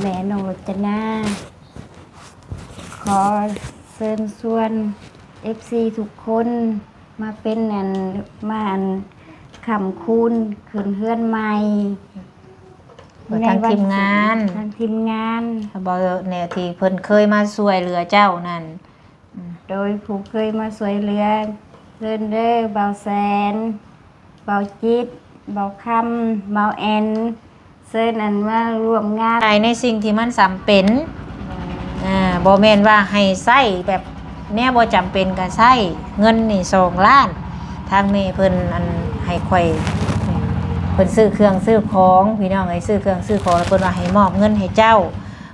ແມ່ນ້ອງລົດຈະນາ ຂໍເຊີນຊວນເອັຟຊີທຸກຄົນ ມາເປັນອັນ ມາອັນຄ້ຳຄູນຂຶ້ນເຮືອນໃໝ່ ທາງທີມງານ ທາງທີມງານ ບໍ່ແນວທີ່ເພິ່ນເຄີຍມາຊ່ວຍເຫຼືອເຈົ້ານັ້ນ. ໂດຍຜູ້ເຄີຍມາຊ່ວຍເຫຼືອ ເຊີນເດີ ບ່າວແສນ ບ່າວຈິດ ບ່າວຄຳ ບ່າວແອນ ເຊີນອັນມາຮ່ວມງານ ໃຊ້ໃນສິ່ງທີ່ມັນຈຳເປັນ ອ່າ ບໍ່ແມ່ນວ່າໃຫ້ໃຊ້ແບບແນວບໍ່ຈຳເປັນກໍໃຊ້ ເງິນນີ້ສອງລ້ານ ທາງແມ່ເພິ່ນອັນໃຫ້ຂ້ອຍ ເພິ່ນຊື້ເຄື່ອງຊື້ຂອງ ພີ່ນ້ອງເອີຍ ຊື້ເຄື່ອງຊື້ຂອງ ແລ້ວເພິ່ນວ່າໃຫ້ມອບເງິນໃຫ້ເຈົ້າ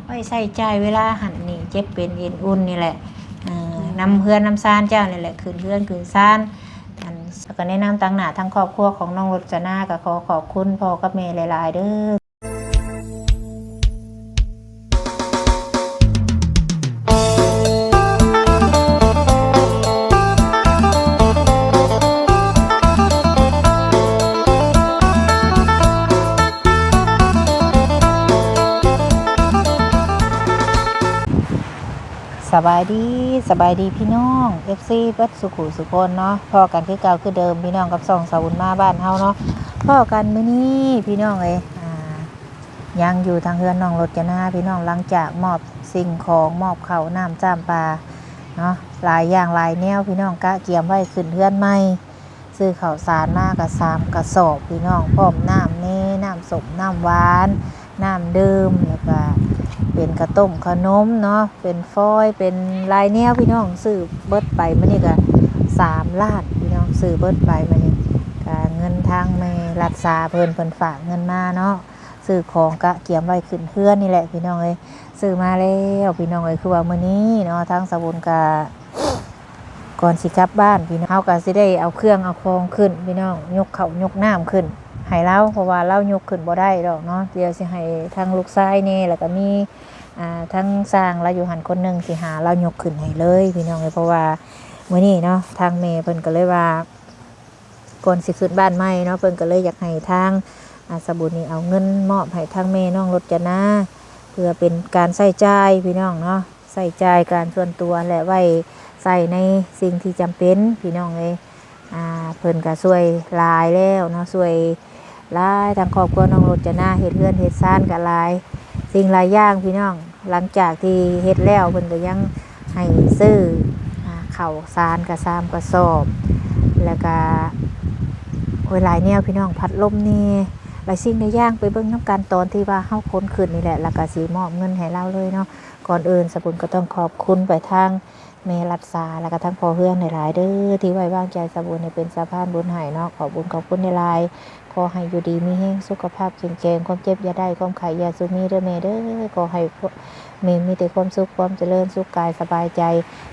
ໄວ້ໃຊ້ຈ່າຍເວລາຫັນໜີເຈັບເປັນເອັນອຸ່ນນີ້ແຫຼະ ເອີ ນຳເຮືອນນຳຊານເຈົ້ານີ້ແຫຼະ ຂຶ້ນເຮືອນຂຶ້ນຊານ ອັນ ແລ້ວກໍແນະນຳຕາງໜ້າທາງຄອບຄົວຂອງນ້ອງລົດຈະນາ ກໍຂໍຂອບຄຸນພໍ່ກັບແມ່ຫຼາຍໆເດີ. ສະບາຍດີ ສະບາຍດີພີ່ນ້ອງເອັຟຊີເບິດສູ່ຜູ້ສູ່ຄົນເນາະ ພໍ້ກັນຄືເກົ່າຄືເດີມພີ່ນ້ອງ ກັບຊ່ອງສາວບຸນມາບ້ານເຮົາເນາະ ພໍ້ກັນມື້ນີ້ພີ່ນ້ອງເອີຍ ອ່າ ຍັງຢູ່ທາງເຮືອນນ້ອງລົດຈະນາພີ່ນ້ອງ ຫຼັງຈາກມອບສິ່ງຂອງ ມອບເຂົ້ານ້ຳຈ້ຳປາເນາະ ຫຼາຍຢ່າງຫຼາຍແນວພີ່ນ້ອງ ກະກຽມໄວ້ຂຶ້ນເຮືອນໃໝ່ ຊື້ເຂົ້າສານມາກະສາມກະສອບພີ່ນ້ອງ ພ້ອມນ້ຳແດ່ ນ້ຳສົ້ມ ນ້ຳຫວານ ນ້ຳດື່ມ ແລ້ວກະເປັນກະຕົ້ມຂະໜົມເນາະ ເປັນຟອຍ ເປັນຫຼາຍແນວພີ່ນ້ອງ ຊື້ເບິດໄປມື້ນີ້ກະສາມລ້ານພີ່ນ້ອງ ຊື້ເບິດໄປມື້ນີ້ ກະເງິນທາງແມ່ລັດສາເພິ່ນ ເພິ່ນຝາກເງິນມາເນາະ ຊື້ຂອງກະກຽມໄວ້ຂຶ້ນເຮືອນນີ້ແຫຼະພີ່ນ້ອງເອີຍ ຊື້ມາແລ້ວພີ່ນ້ອງເອີຍ ຄືວ່າມື້ນີ້ເນາະ ທາງສາວບຸນກະ ກ່ອນຊິກັບບ້ານພີ່ນ້ອງ ເຮົາກໍຊິໄດ້ເອົາເຄື່ອງເອົາຂອງຂຶ້ນພີ່ນ້ອງ ຍົກເຂົ້າຍົກນ້ຳຂຶ້ນໃຫ້ລາວ ເພາະວ່າລາວຍົກຂຶ້ນບໍ່ໄດ້ດອກເນາະ ດຽວຊິໃຫ້ທາງລູກຊາຍແດ່ ແລ້ວກໍມີ ອ່າ ທາງຊ່າງລາວຢູ່ຫັ້ນຄົນໜຶ່ງ ຊິຫາລາວຍົກຂຶ້ນໃຫ້ເລີຍພີ່ນ້ອງເອີຍ ເພາະວ່າມື້ນີ້ເນາະ ທາງແມ່ເພິ່ນກໍເລີຍວ່າ ກ່ອນຊິຂຶ້ນບ້ານໃໝ່ເນາະ ເພິ່ນກໍເລີຍຢາກໃຫ້ທາງ ອາ ສາວບຸນນີ້ເອົາເງິນມອບໃຫ້ທາງແມ່ນ້ອງລົດຈະນາ ເພື່ອເປັນການໃຊ້ຈ່າຍພີ່ນ້ອງເນາະ ໃຊ້ຈ່າຍການສ່ວນຕົວ ແລະ ໄວ້ໃຊ້ໃນສິ່ງທີ່ຈຳເປັນພີ່ນ້ອງເອີຍ ອາ ເພິ່ນກໍຊ່ວຍຫຼາຍແລ້ວເນາະ ຊ່ວຍຫຼາຍ ທາງຄອບຄົວນ້ອງລົດຈະນາ ເຮັດເຮືອນເຮັດຊານກໍຫຼາຍ ສິ່ງຫຼາຍຢ່າງພີ່ນ້ອງ ຫຼັງຈາກທີ່ເຮັດແລ້ວ ເພິ່ນກໍຍັງໃຫ້ຊື້ ອາ ເຂົ້າສານກະສາມກະສອບ ແລ້ວກະ ໂອ້ຍ ຫຼາຍແນວພີ່ນ້ອງ ພັດລົມແດ່ ຫຼາຍສິ່ງຫຼາຍຢ່າງ ໄປເບິ່ງນຳກັນຕອນທີ່ວ່າເຮົາຂົນຂຶ້ນນີ້ແຫຼະ ແລ້ວກະຊິມອບເງິນໃຫ້ລາວເລີຍເນາະ ກ່ອນອື່ນສາວບຸນກໍຕ້ອງຂອບຄຸນໄປທາງ ແມ່ລັດສາ ແລ້ວກະທັງພໍ່ເຮືອນຫຼາຍໆເດີ ທີ່ໄວ້ວາງໃຈສາວບຸນໃຫ້ເປັນສະພານບຸນໃຫ້ເນາະ ຂອບບຸນຂອບຄຸນຫຼາຍໆ ຂໍໃຫ້ຢູ່ດີມີແຮງ ສຸຂະພາບເຂັ້ມແຂງ ຄວາມເຈັບຢ່າໄດ້ ຄວາມໄຂ້ຢ່າສູ່ມີເດີແມ່ເດີ ຂໍໃຫ້ແມ່ມີແຕ່ຄວາມສຸກ ຄວາມຈະເລີນ ສຸກກາຍສະບາຍໃຈ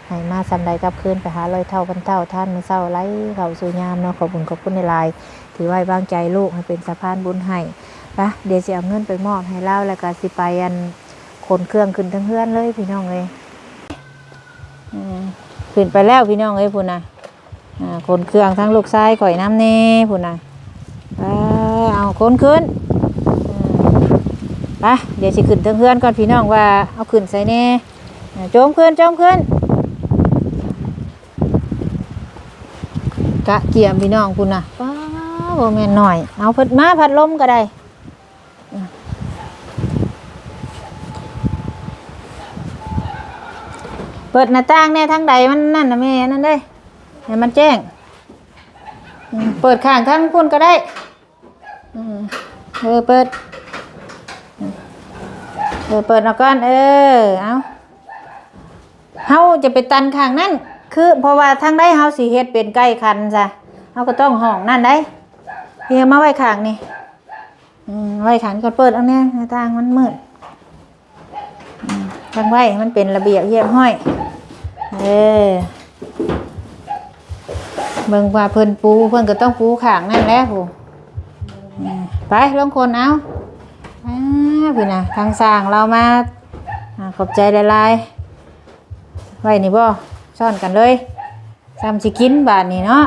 ໃຫ້ມາສ່ຳໃດກັບຄືນໄປຫາຮ້ອຍເທົ່າພັນເທົ່າ ທານມື້ເຊົ້າໄຫຼເຂົ້າສູ່ຍາມເນາະ ຂອບບຸນຂອບຄຸນຫຼາຍໆ ທີ່ໄວ້ວາງໃຈລູກໃຫ້ເປັນສະພານບຸນໃຫ້ ປະ ດຽວຊິເອົາເງິນໄປມອບໃຫ້ລາວ ແລ້ວກະຊິໄປອັນ ຂົນເຄື່ອງຂຶ້ນເທິງເຮືອນເລີຍພີ່ນ້ອງເອີຍ. ອືມ ຂຶ້ນໄປແລ້ວພີ່ນ້ອງເອີຍ ພຸ້ນນະ ອາ ຂົນເຄື່ອງທັງລູກຊາຍຂ້ອຍນຳແດ່ ພຸ້ນນະ ເອີ ເອົາຂົນຂຶ້ນ ອືມ ໄປ ດຽວຊິຂຶ້ນເທິງເຮືອນກ່ອນພີ່ນ້ອງ ວ່າເອົາຂຶ້ນໃສແດ່ ອາ ໂຈມຂຶ້ນ ໂຈມຂຶ້ນ ກະກຽມພີ່ນ້ອງ ພຸ້ນນະ ປ້າ ບໍ່ແມ່ນໜ້ອຍ ເອົາເພິ່ນມາ ພັດລົມກໍໄດ້. ເປີດໜ້າຕ່າງແດ່ ທາງໃດມັນນັ້ນນະແມ່ ອັນນັ້ນເດ້ ໃຫ້ມັນແຈ້ງ ອືມ ເປີດຂ້າງທາງພຸ້ນກໍໄດ້ ອືມ ເອີ ເປີດ ເອີ ເປີດອອກກ່ອນ ເອີ ເອົາ. ເຮົາຈະໄປຕັນຂ້າງນັ້ນ ຄື ເພາະວ່າທາງໃດເຮົາຊິເຮັດເປັນໃກ້ຄັນຊະ ເຮົາກໍຕ້ອງຫ້ອງນັ້ນໃດ໋ ເຮົາມາໄວ້ຂ້າງນີ້ ອືມ ໄວ້ຂ້າງນີ້ກ່ອນ ເປີດເອົາແດ່ ໜ້າຕ່າງມັນມືດ ອືມ ຕັ້ງໄວ້ໃຫ້ມັນເປັນລະບຽບຮຽບຮ້ອຍ ເອີ ເບິ່ງວ່າເພິ່ນປູ ເພິ່ນກໍຕ້ອງປູຂ້າງນັ້ນແຫຼະ ຜູ້ ອືມ ໄປ ລົງຂົນເອົາ ອາ ພຸ້ນນະ ທາງຊ່າງລາວມາ ອາ ຂອບໃຈຫຼາຍໆ ໄວ້ນີ້ບໍ່ ຊ້ອນກັນເລີຍ ຊ່ຳຊິກິນບາດນີ້ເນາະ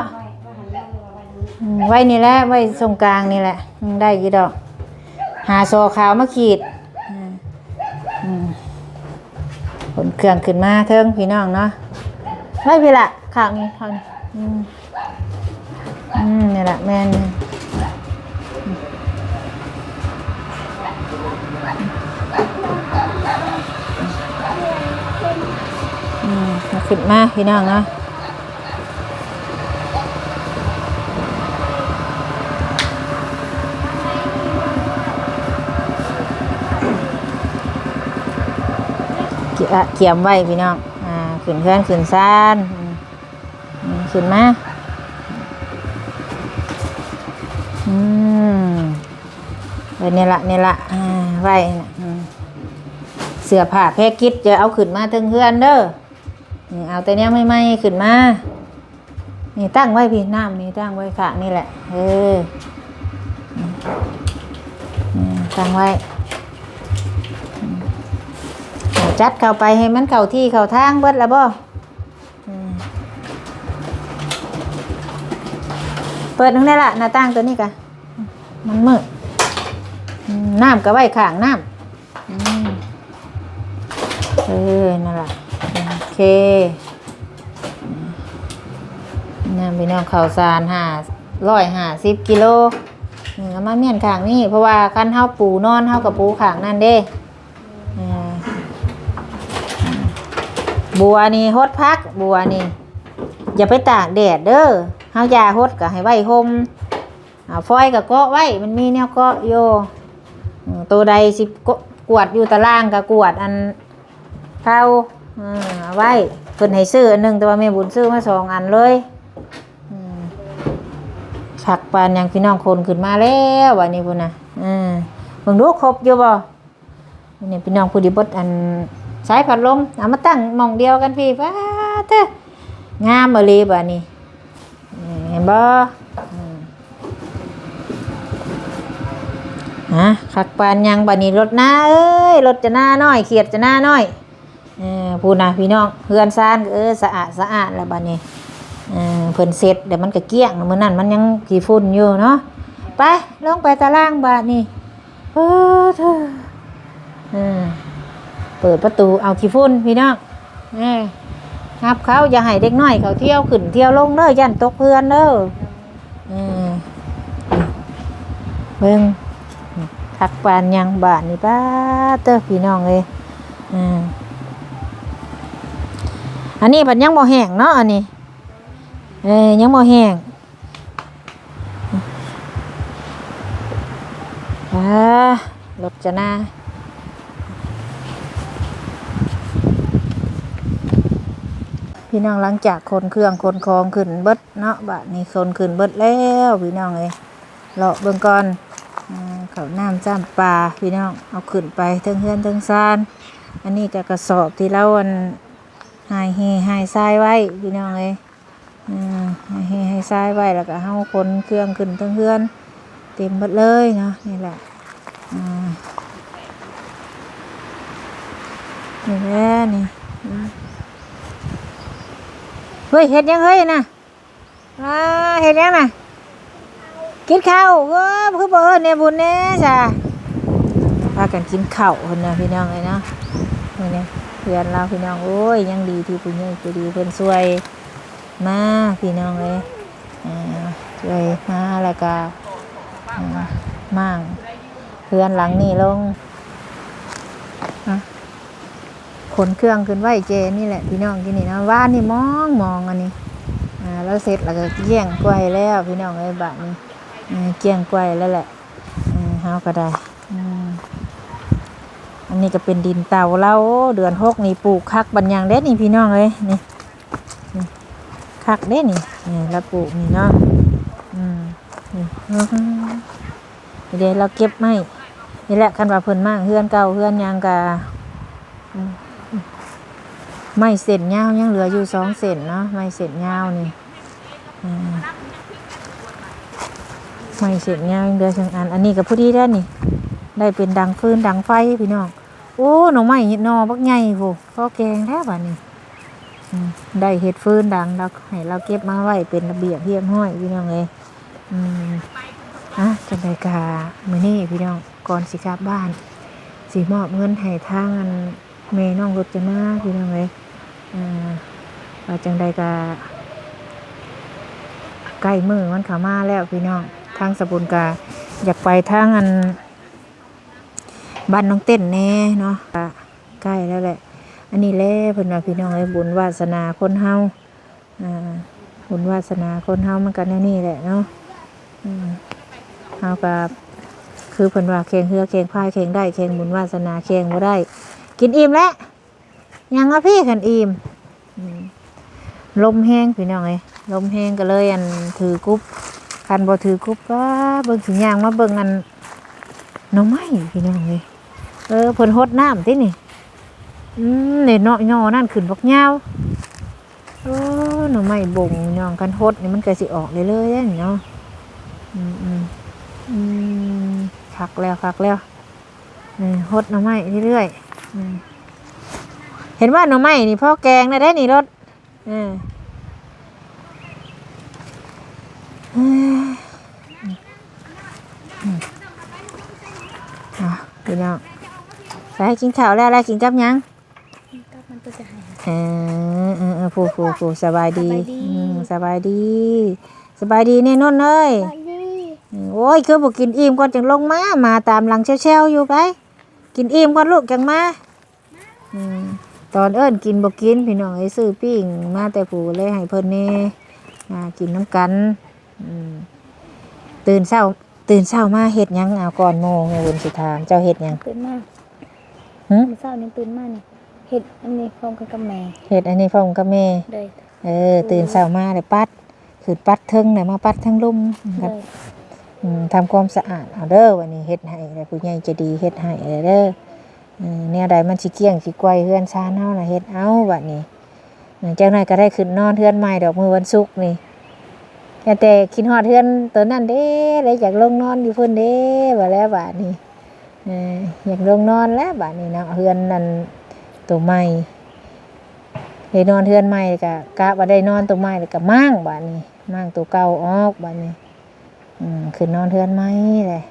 ອືມ ໄວ້ນີ້ແຫຼະ ໄວ້ຊົງກາງນີ້ແຫຼະ ອືມ ໄດ້ຢູ່ດອກ ຫາສໍຂາວມາຂີດ ອືມ ອືມ ຂົນເຄື່ອງຂຶ້ນມາເທິງພີ່ນ້ອງເນາະ. ໄວ້ພີ້ລະ ຂ້າງນີ້ ຂ້າງນີ້ ອືມ ອືມ ນີ້ລະ ແມ່ນ ອືມ ເອົາຂຶ້ນມາພີ່ນ້ອງເນາະ. ກະກຽມໄວ້ພີ່ນ້ອງ ອາ ຂຶ້ນເຮືອນຂຶ້ນຊານ ອືມ ອືມ ຂຶ້ນມາ ອືມ ໄວ້ນີ້ລະ ນີ້ລະ ອາ ໄວ້ນະ ອືມ ເສື້ອຜ້າແພກິດຈະເອົາຂຶ້ນມາເທິງເຮືອນເດີ ອືມ ເອົາແຕ່ແນວໃໝ່ໆຂຶ້ນມາ. ນີ້ຕັ້ງໄວ້ພີ້ ນ້ຳນີ້ຕັ້ງໄວ້ຂ້າງນີ້ແຫຼະ ເອີ ນີ້ ນີ້ຕັ້ງໄວ້ ຈັດເຂົ້າໄປໃຫ້ມັນເຂົ້າທີ່ເຂົ້າທາງເບິດລະບໍ? ອືມ ເປີດຫັ້ນແຫຼະ ໜ້າຕ່າງຕົວນີ້ກະ ມັນມືດ ອືມ ນ້ຳກະໄວ້ຂ້າງນ້ຳ ອືມ ເອີ ນັ້ນລະ ໂອເຄ ນຳພີ່ນ້ອງ ເຂົ້າສານຫ້າຮ້ອຍຫ້າສິບກິໂລ ອືມ ເອົາມາມ້ຽນຂ້າງນີ້ ເພາະວ່າຄັນເຮົາປູນອນ ເຮົາກະປູຂ້າງນັ້ນເດ້ ອືມ ບົວນີ້ຫົດຜັກ ບົວນີ້ ຢ່າໄປຕາກແດດເດີ ເຮົາຢ່າຫົດ ກະໃຫ້ໄວ້ຮົ່ມ ອາ ຟອຍກະເກາະໄວ້ ມັນມີແນວເກາະຢູ່ ອືມ ໂຕໃດຊິກວດຢູ່ຕາລ່າງກະກວດອັນເກົ່າ ເອີ ເອົາໄວ້ ເພິ່ນໃຫ້ຊື້ອັນໜຶ່ງ ແຕ່ວ່າແມ່ບຸນຊື້ມາສອງອັນເລີຍ ອືມ ຄັກປານຫຍັງພີ່ນ້ອງ ຂົນຂຶ້ນມາແລ້ວບາດນີ້ພຸ້ນນະ ເອີ ເບິ່ງດູຄົບຢູ່ບໍ່? ນີ້ພີ່ນ້ອງ ຜູ້ດີເບິດອັນສາຍພັດລົມ ເອົາມາຕັ້ງໝ່ອງດຽວກັນພີ້ ປາດເທີ ງາມອີ່ຫຼີບາດນີ້ ເຫັນບໍ່? ອືມ ຮະ ຄັກປານຫຍັງບາດນີ້ ລົດນາເອີຍ ລົດຈະນານ້ອຍ ຂຽດຈະນານ້ອຍ ເອີ ພຸ້ນນະພີ່ນ້ອງ ເຮືອນຊານ ເອີ ສະອາດສະອາດແລ້ວບາດນີ້ ເອີ ເພິ່ນເຊັດແລ້ວມັນກະກ້ຽງ ມື້ນັ້ນມັນຍັງຂີ້ຝຸ່ນຢູ່ເນາະ ໄປ ລົງໄປຕາລ່າງບາດນີ້. ເອີ ເທີ ເອີ ເປີດປະຕູເອົາຂີ້ຝຸ່ນພີ່ນ້ອງ ເອີ ຮັບເຂົາ ຢ່າໃຫ້ເດັກນ້ອຍເຂົາທ່ຽວຂຶ້ນທ່ຽວລົງເດີ ຢ້ານຕົກເຮືອນເດີ ເອີ ເບິ່ງ ຄັກປານຫຍັງບາດນີ້ ປາດເທີ ພີ່ນ້ອງເອີຍ ເອີ ອັນນີ້ພັດຍັງບໍ່ແຫ້ງເນາະ ອັນນີ້ ເອີ ຍັງບໍ່ແຫ້ງ ອາ ລົດຈະນາ ພີ່ນ້ອງ ຫຼັງຈາກຂົນເຄື່ອງຂົນຂອງຂຶ້ນເບິດເນາະ ບາດນີ້ຂົນຂຶ້ນເບິດແລ້ວ ພີ່ນ້ອງເອີຍ ເລາະເບິ່ງກ່ອນ ອາ ເຂົ້ານ້ຳຈ້ຳປາ ພີ່ນ້ອງ ເອົາຂຶ້ນໄປເທິງເຮືອນເທິງຊານ ອັນນີ້ກະກະສອບທີ່ລາວ ອັນ ຫາຍແຮ່ຫາຍຊາຍໄວ້ ພີ່ນ້ອງເອີຍ ອືມ ໃຫ້ ໃຫ້ຊາຍໄວ້ ແລ້ວກະເຮົາຂົນເຄື່ອງຂຶ້ນເທິງເຮືອນ ເຕັມເບິດເລີຍເນາະ ນີ້ແຫຼະ ອືມ ນີ້ແຫຼະນີ້ ອືມ ເຮີ້ຍ ເຮັດຫຍັງເຮີ້ຍນະ ອາ ເຮັດຫຍັງນະ ກິນເຂົ້າ ເອີ ຄືບໍ່ເອີ້ນແມ່ບຸນແດ່ຊະ ພາກັນກິນເຂົ້າພຸ້ນນະ ພີ່ນ້ອງເອີຍເນາະ ນີ້ເຮືອນລາວ ພີ່ນ້ອງ ໂອ້ຍ ຍັງດີທີ່ຜູ້ໃຫຍ່ໃຈດີເພິ່ນຊ່ວຍ ມາພີ່ນ້ອງເອີຍ ເອີ ເອື້ອຍມາແລ້ວກະ ເອີ ມ້າງເຮືອນຫຼັງນີ້ລົງ ອະ ຂົນເຄື່ອງຂຶ້ນໄວ້ແຈນີ້ແຫຼະພີ່ນ້ອງ ທີ່ນີ້ເນາະ ວານນີ້ມອງໆ ອັນນີ້ ອາ ລາວເຊັດແລ້ວກະກ້ຽງກວາຍແລ້ວພີ່ນ້ອງເອີຍ ບາດນີ້ ເອີ ກ້ຽງກວາຍແລ້ວແຫຼະ ເອີ ເຮົາກະໄດ້ ອືມ ອັນນີ້ກະເປັນດິນເຕົາລາວ ເດືອນຫົກນີ້ປູກຜັກບັນຫຍັງເດ້ນີ້ ພີ່ນ້ອງເອີຍ ນີ້ ນີ້ ຄັກເດ້ນີ້ ນີ້ລາວປູກນີ້ເນາະ ອືມ ນີ້ ນີ້ເດ້ ລາວເກັບໄມ້ ນີ້ແຫຼະ ຄັນວ່າເພິ່ນມ້າງເຮືອນເກົ່າເຮືອນຫຍັງກະ ອືມ ໄມ້ເສັ້ນຍາວຍັງເຫຼືອຢູ່ສອງເສັ້ນເນາະ ໄມ້ເສັ້ນຍາວນີ້ ອືມ ໄມ້ເສັ້ນຍາວຍັງເຫຼືອສອງອັນ ອັນນີ້ກະພໍດີແລ້ວນີ້ ໄດ້ເປັນດັງຟືນດັງໄຟ ພີ່ນ້ອງ ໂອ້ ໜໍ່ໄມ້ເຫັດໜໍ່ບັກໃຫຍ່ພຸ້ນ ພໍແກງແລ້ວບາດນີ້ ອືມ ໄດ້ເຮັດຟືນດັງ ລາວ ໃຫ້ລາວເກັບມາໄວ້ເປັນລະບຽບຮຽບຮ້ອຍ ພີ່ນ້ອງເອີຍ ອືມ ອະ ຈັ່ງໃດກະມື້ນີ້ພີ່ນ້ອງ ກ່ອນຊິກັບບ້ານ ຊິມອບເງິນໃຫ້ທາງອັນແມ່ນ້ອງລົດຈະນາ ພີ່ນ້ອງເອີຍ. ເອີ ວ່າຈັ່ງໃດກໍໃກ້ມື້ມັນເຂົ້າມາແລ້ວພີ່ນ້ອງ. ທາງສະບຸນກໍຢາກໄປທາງອັນບ້ານນ້ອງເຕັ້ນແດ່ເນາະ ກໍໃກ້ແລ້ວແຫຼະ. ອັນນີ້ແຫຼະເພິ່ນວ່າ ພີ່ນ້ອງເອີຍ ບຸນວາສະໜາຄົນເຮົາ. ອ່າ ບຸນວາສະໜາຄົນເຮົາມັນກໍແນວນີ້ແຫຼະເນາະ. ອືມ ເຮົາກໍຄືເພິ່ນວ່າ ແຂ່ງເຮືອແຂ່ງພາຍ ແຂ່ງໄດ້ແຂ່ງບຸນວາສະໜາ ແຂ່ງບໍ່ໄດ້. ກິນອີ່ມແລ້ວ ຍັງມາພີ້ຄັນອີ່ມ. ອືມ ລົມແຮງພີ່ນ້ອງເອີຍ ລົມແຮງກໍເລີຍອັນຖືກຸບ ຄັນບໍ່ຖືກຸບກໍເບິ່ງ ຊິຍ່າງມາເບິ່ງອັນໜໍ່ໄມ້ພີ່ນ້ອງເອີຍ. ເອີ ເພິ່ນຫົດນ້ຳຕິນີ້. ອືມ ນີ້ເນາະ ຍໍນັ້ນຂຶ້ນບັກຍາວ. ໂອ້ ໜໍ່ໄມ້ບົງພີ່ນ້ອງ ຄັນຫົດນີ້ມັນກໍຊິອອກເລື້ອຍໆເດ້ເນາະ. ອືມໆ ອືມ ຄັກແລ້ວ ຄັກແລ້ວ. ເອີ ຫົດໜໍ່ໄມ້ເລື້ອຍໆ. ອືມ ເຫັນວ່າໜໍ່ໄມ້ນີ້ພໍແກງໄດ້ເດ້ນີ້ລົດ. ເອີ ເອີ ອືມ ອ່ະ ພີ່ນ້ອງ ໄປກິນເຂົ້າແລ້ວ ແລ້ວກິນກັບຫຍັງ? ກັບມັນກໍຈະໃຫ້ ເອີ ເອີ ເອີ ຜູ້ ຜູ້ ຜູ້ ສະບາຍດີ ສະບາຍດີ ອືມ ສະບາຍດີ ສະບາຍດີແນ່ນົນເອີຍ. ສະບາຍດີ ອືມ ໂອ້ຍ ຄືບໍ່ກິນອີ່ມກ່ອນຈຶ່ງລົງມາ ມາຕາມຫຼັງແຊວໆຢູ່. ໄປກິນອີ່ມກ່ອນລູກ ຈັ່ງມາ. ອືມ ຕອນເອີ້ນກິນບໍ່ກິນ ພີ່ນ້ອງເອີຍ ຊື້ປີ້ງມາແຕ່ຜູ້ເລີຍໃຫ້ເພິ່ນແດ່ ອ່າ ກິນນຳກັນ. ອືມ ຕື່ນເຊົ້າ ຕື່ນເຊົ້າມາເຮັດຫຍັງ? ເອົາ ກ່ອນໝູ່ ແມ່ບຸນຊິຖາມ ເຈົ້າເຮັດຫຍັງ? ຕື່ນມາ ຫຶ? ມື້ເຊົ້ານີ້ຕື່ນມານີ້ ເຮັດອັນນີ້ພ້ອມກັນກັບແມ່ ເຮັດອັນນີ້ພ້ອມກັບແມ່. ໂດຍ ເອີ ຕື່ນເຊົ້າມາແລ້ວປັດ ຂຶ້ນປັດເທິງ ແລ້ວມາປັດເທິງລຸ່ມ. ໂດຍ ອືມ ທຳຄວາມສະອາດເອົາເດີ ວັນນີ້ເຮັດໃຫ້ ແລ້ວຜູ້ໃຫຍ່ໃຈດີເຮັດໃຫ້ເດີ. ເອີ ແນວໃດມັນຊິກ້ຽງຊິກວາຍ ເຮືອນຊານເຮົານະ ເຮັດເອົາບັດນີ້. ເອີ ຈັກໜ້ອຍກໍໄດ້ຂຶ້ນນອນເຮືອນໃໝ່ດອກ ມື້ວັນສຸກນີ້. ແຕ່ຄິດຮອດເຮືອນໂຕນັ້ນເດ້ ແລ້ວຢາກລົງນອນຢູ່ພຸ້ນເດ້ ວ່າແລ້ວບາດນີ້. ເອີ ຢາກລົງນອນແລ້ວບາດນີ້ເນາະ ເຮືອນນັ້ນໂຕໃໝ່ ໄດ້ນອນເຮືອນໃໝ່ ແລ້ວກໍກະວ່າໄດ້ນອນໂຕໃໝ່ ແລ້ວກໍມ້າງບາດນີ້ ມ້າງໂຕເກົ່າອອກບາດນີ້. ອືມ ຂຶ້ນນອນເຮືອນໃໝ່ແຫຼະ.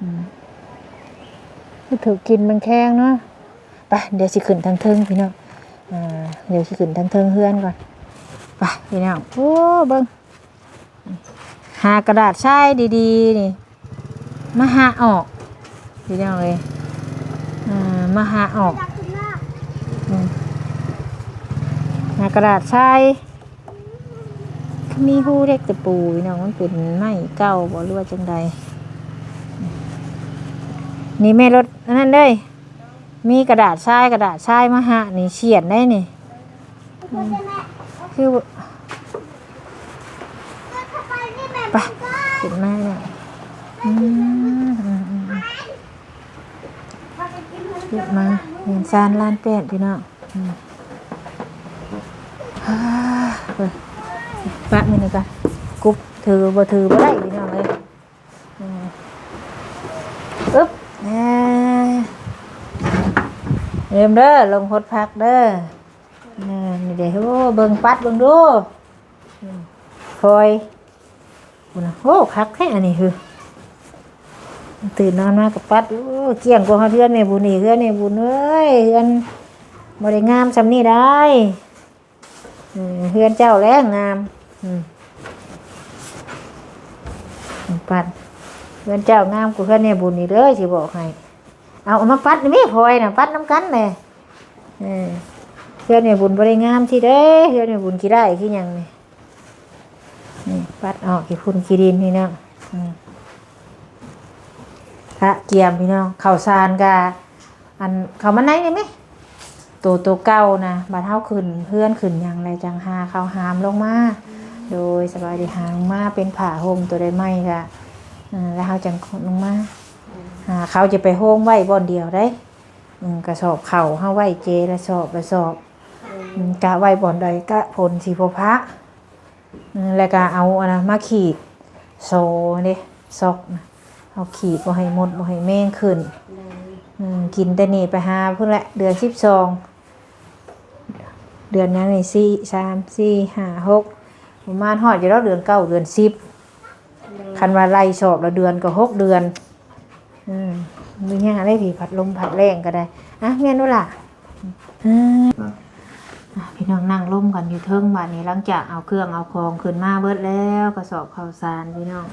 ອືມ ຖືກກິນມັນແຂງເນາະ. ໄປ ດຽວຊິຂຶ້ນທາງເທິງພີ່ນ້ອງ ອ່າ ດຽວຊິຂຶ້ນທາງເທິງເຮືອນກ່ອນ. ໄປພີ່ນ້ອງ ໂອ້ ເບິ່ງ ຫາກະດາດຊາຍດີໆນີ້ ມາຫາອອກ ພີ່ນ້ອງເອີຍ. ເອີ ມາຫາອອກ ອືມ ຫາກະດາດຊາຍ ຄືມີຮູເຫຼັກຕະປູພີ່ນ້ອງ ມັນເປັນໄມ້ເກົ່າບໍ່ ຫຼືວ່າຈັ່ງໃດ? ນີ້ແມ່ລົດອັນນັ້ນເດ້ ມີກະດາດຊາຍ ກະດາດຊາຍມາຫານີ້ ຊຽນໄດ້ນີ້. ອືມ ຄື ໄປ ຂຶ້ນມາແລ້ວ. ອືມ ອືມ ອືມ ຂຶ້ນມາ ເຮືອນຊານລ້ານແປດ ພີ່ນ້ອງ. ອືມ ເອີ ປະມື້ນີ້ກະກຸບ ຖືບໍ່ຖືບໍ່ໄດ້ ພີ່ນ້ອງເອີຍ. ອືມ ອຶບ ອ່າ ເລີ່ມເດີ ລົງຫົດຜັກເດີ. ອ່າ ນີ້ເດ້ ໂອ້ ເບິ່ງ ປັດເບິ່ງດູ ອືມ ຟອຍ ພຸ້ນນະ. ໂອ້ ຄັກແທ້ອັນນີ້ ຄື ຕື່ນນອນມາກໍປັດ. ໂອ້ ກ້ຽງກວ່າເຮືອນແມ່ບຸນອີກ ເຮືອນແມ່ບຸນເອີຍ ເຮືອນບໍ່ໄດ້ງາມສ່ຳນີ້ໄດ. ເອີ ເຮືອນເຈົ້າແຫຼະງາມ. ອືມ ປັດ ເຮືອນເຈົ້າງາມກວ່າເຮືອນແມ່ບຸນອີກເດີ ຊິບອກໃຫ້. ເອົາ ເອົາມາປັດນີ້ແມ່ ພອຍນະ ປັດນຳກັນແຫຼະ. ເອີ ເຮືອນແມ່ບຸນບໍ່ໄດ້ງາມຊີ້ເດ້ ເຮືອນແມ່ບຸນຂີ້ໄດ້ຂີ້ຫຍັງນີ້. ນີ້ ປັດອອກຂີ້ຝຸ່ນຂີ້ດິນນີ້ເນາະ. ອືມ ກະກຽມ ພີ່ນ້ອງ ເຂົ້າສານກະ ອັນ ເຂົ້າມາໃນນີ້ແມ ໂຕ ໂຕເກົ່ານະ ບາດເຮົາຂຶ້ນເຮືອນຂຶ້ນຫຍັງແລ້ວ ຈັ່ງຫາເຂົ້າຫາມລົງມາ. ໂດຍ ສະບາຍດີ ຫາມລົງມາເປັນຜ້າຫົ່ມ ໂຕໃດໃໝ່ກະ ເອີ ແລ້ວເຮົາຈັ່ງລົງມາ. ຫາເຂົ້າຈະໄປໂຮມໄວ້ບ່ອນດຽວໃດ. ອືມ ກະສອບເຂົ້າເຮົາໄວ້ເຈລະສອບລະສອບ. ອືມ ກະໄວ້ບ່ອນໃດກະຝົນຊິບໍ່ພະ. ອືມ ແລ້ວກໍເອົາອັນນັ້ນມາຂີດໂຊເດ້ ຊອກນະ ເອົາຂີດບໍ່ໃຫ້ມົດບໍ່ໃຫ້ແມງຂຶ້ນ. ໂດຍ ອືມ ກິນແຕ່ນີ້ໄປຫາພຸ້ນແຫຼະ ເດືອນສິບສອງ ເດືອນຫຍັງນີ້ ສີ່ ສາມ ສີ່ ຫ້າ ຫົກ ປະມານຮອດຢູ່ດອກເດືອນເກົ້າ ເດືອນສິບ. ໂດຍ ຄັນວ່າໄລ່ສອບລະເດືອນກໍຫົກເດືອນ. ອືມ ບໍ່ຍາກເດ້ ພີ່ ພັດລົມພັດແລ້ງກໍໄດ້. ອ່ະ ແມ່ນບໍ່ລະ? ເອີ ອ່ະ ພີ່ນ້ອງນັ່ງລົມກັນຢູ່ເທິງບາດນີ້ ຫຼັງຈາກເອົາເຄື່ອງເອົາຂອງຂຶ້ນມາເບິດແລ້ວ ກະສອບເຂົ້າສານພີ່ນ້ອງ.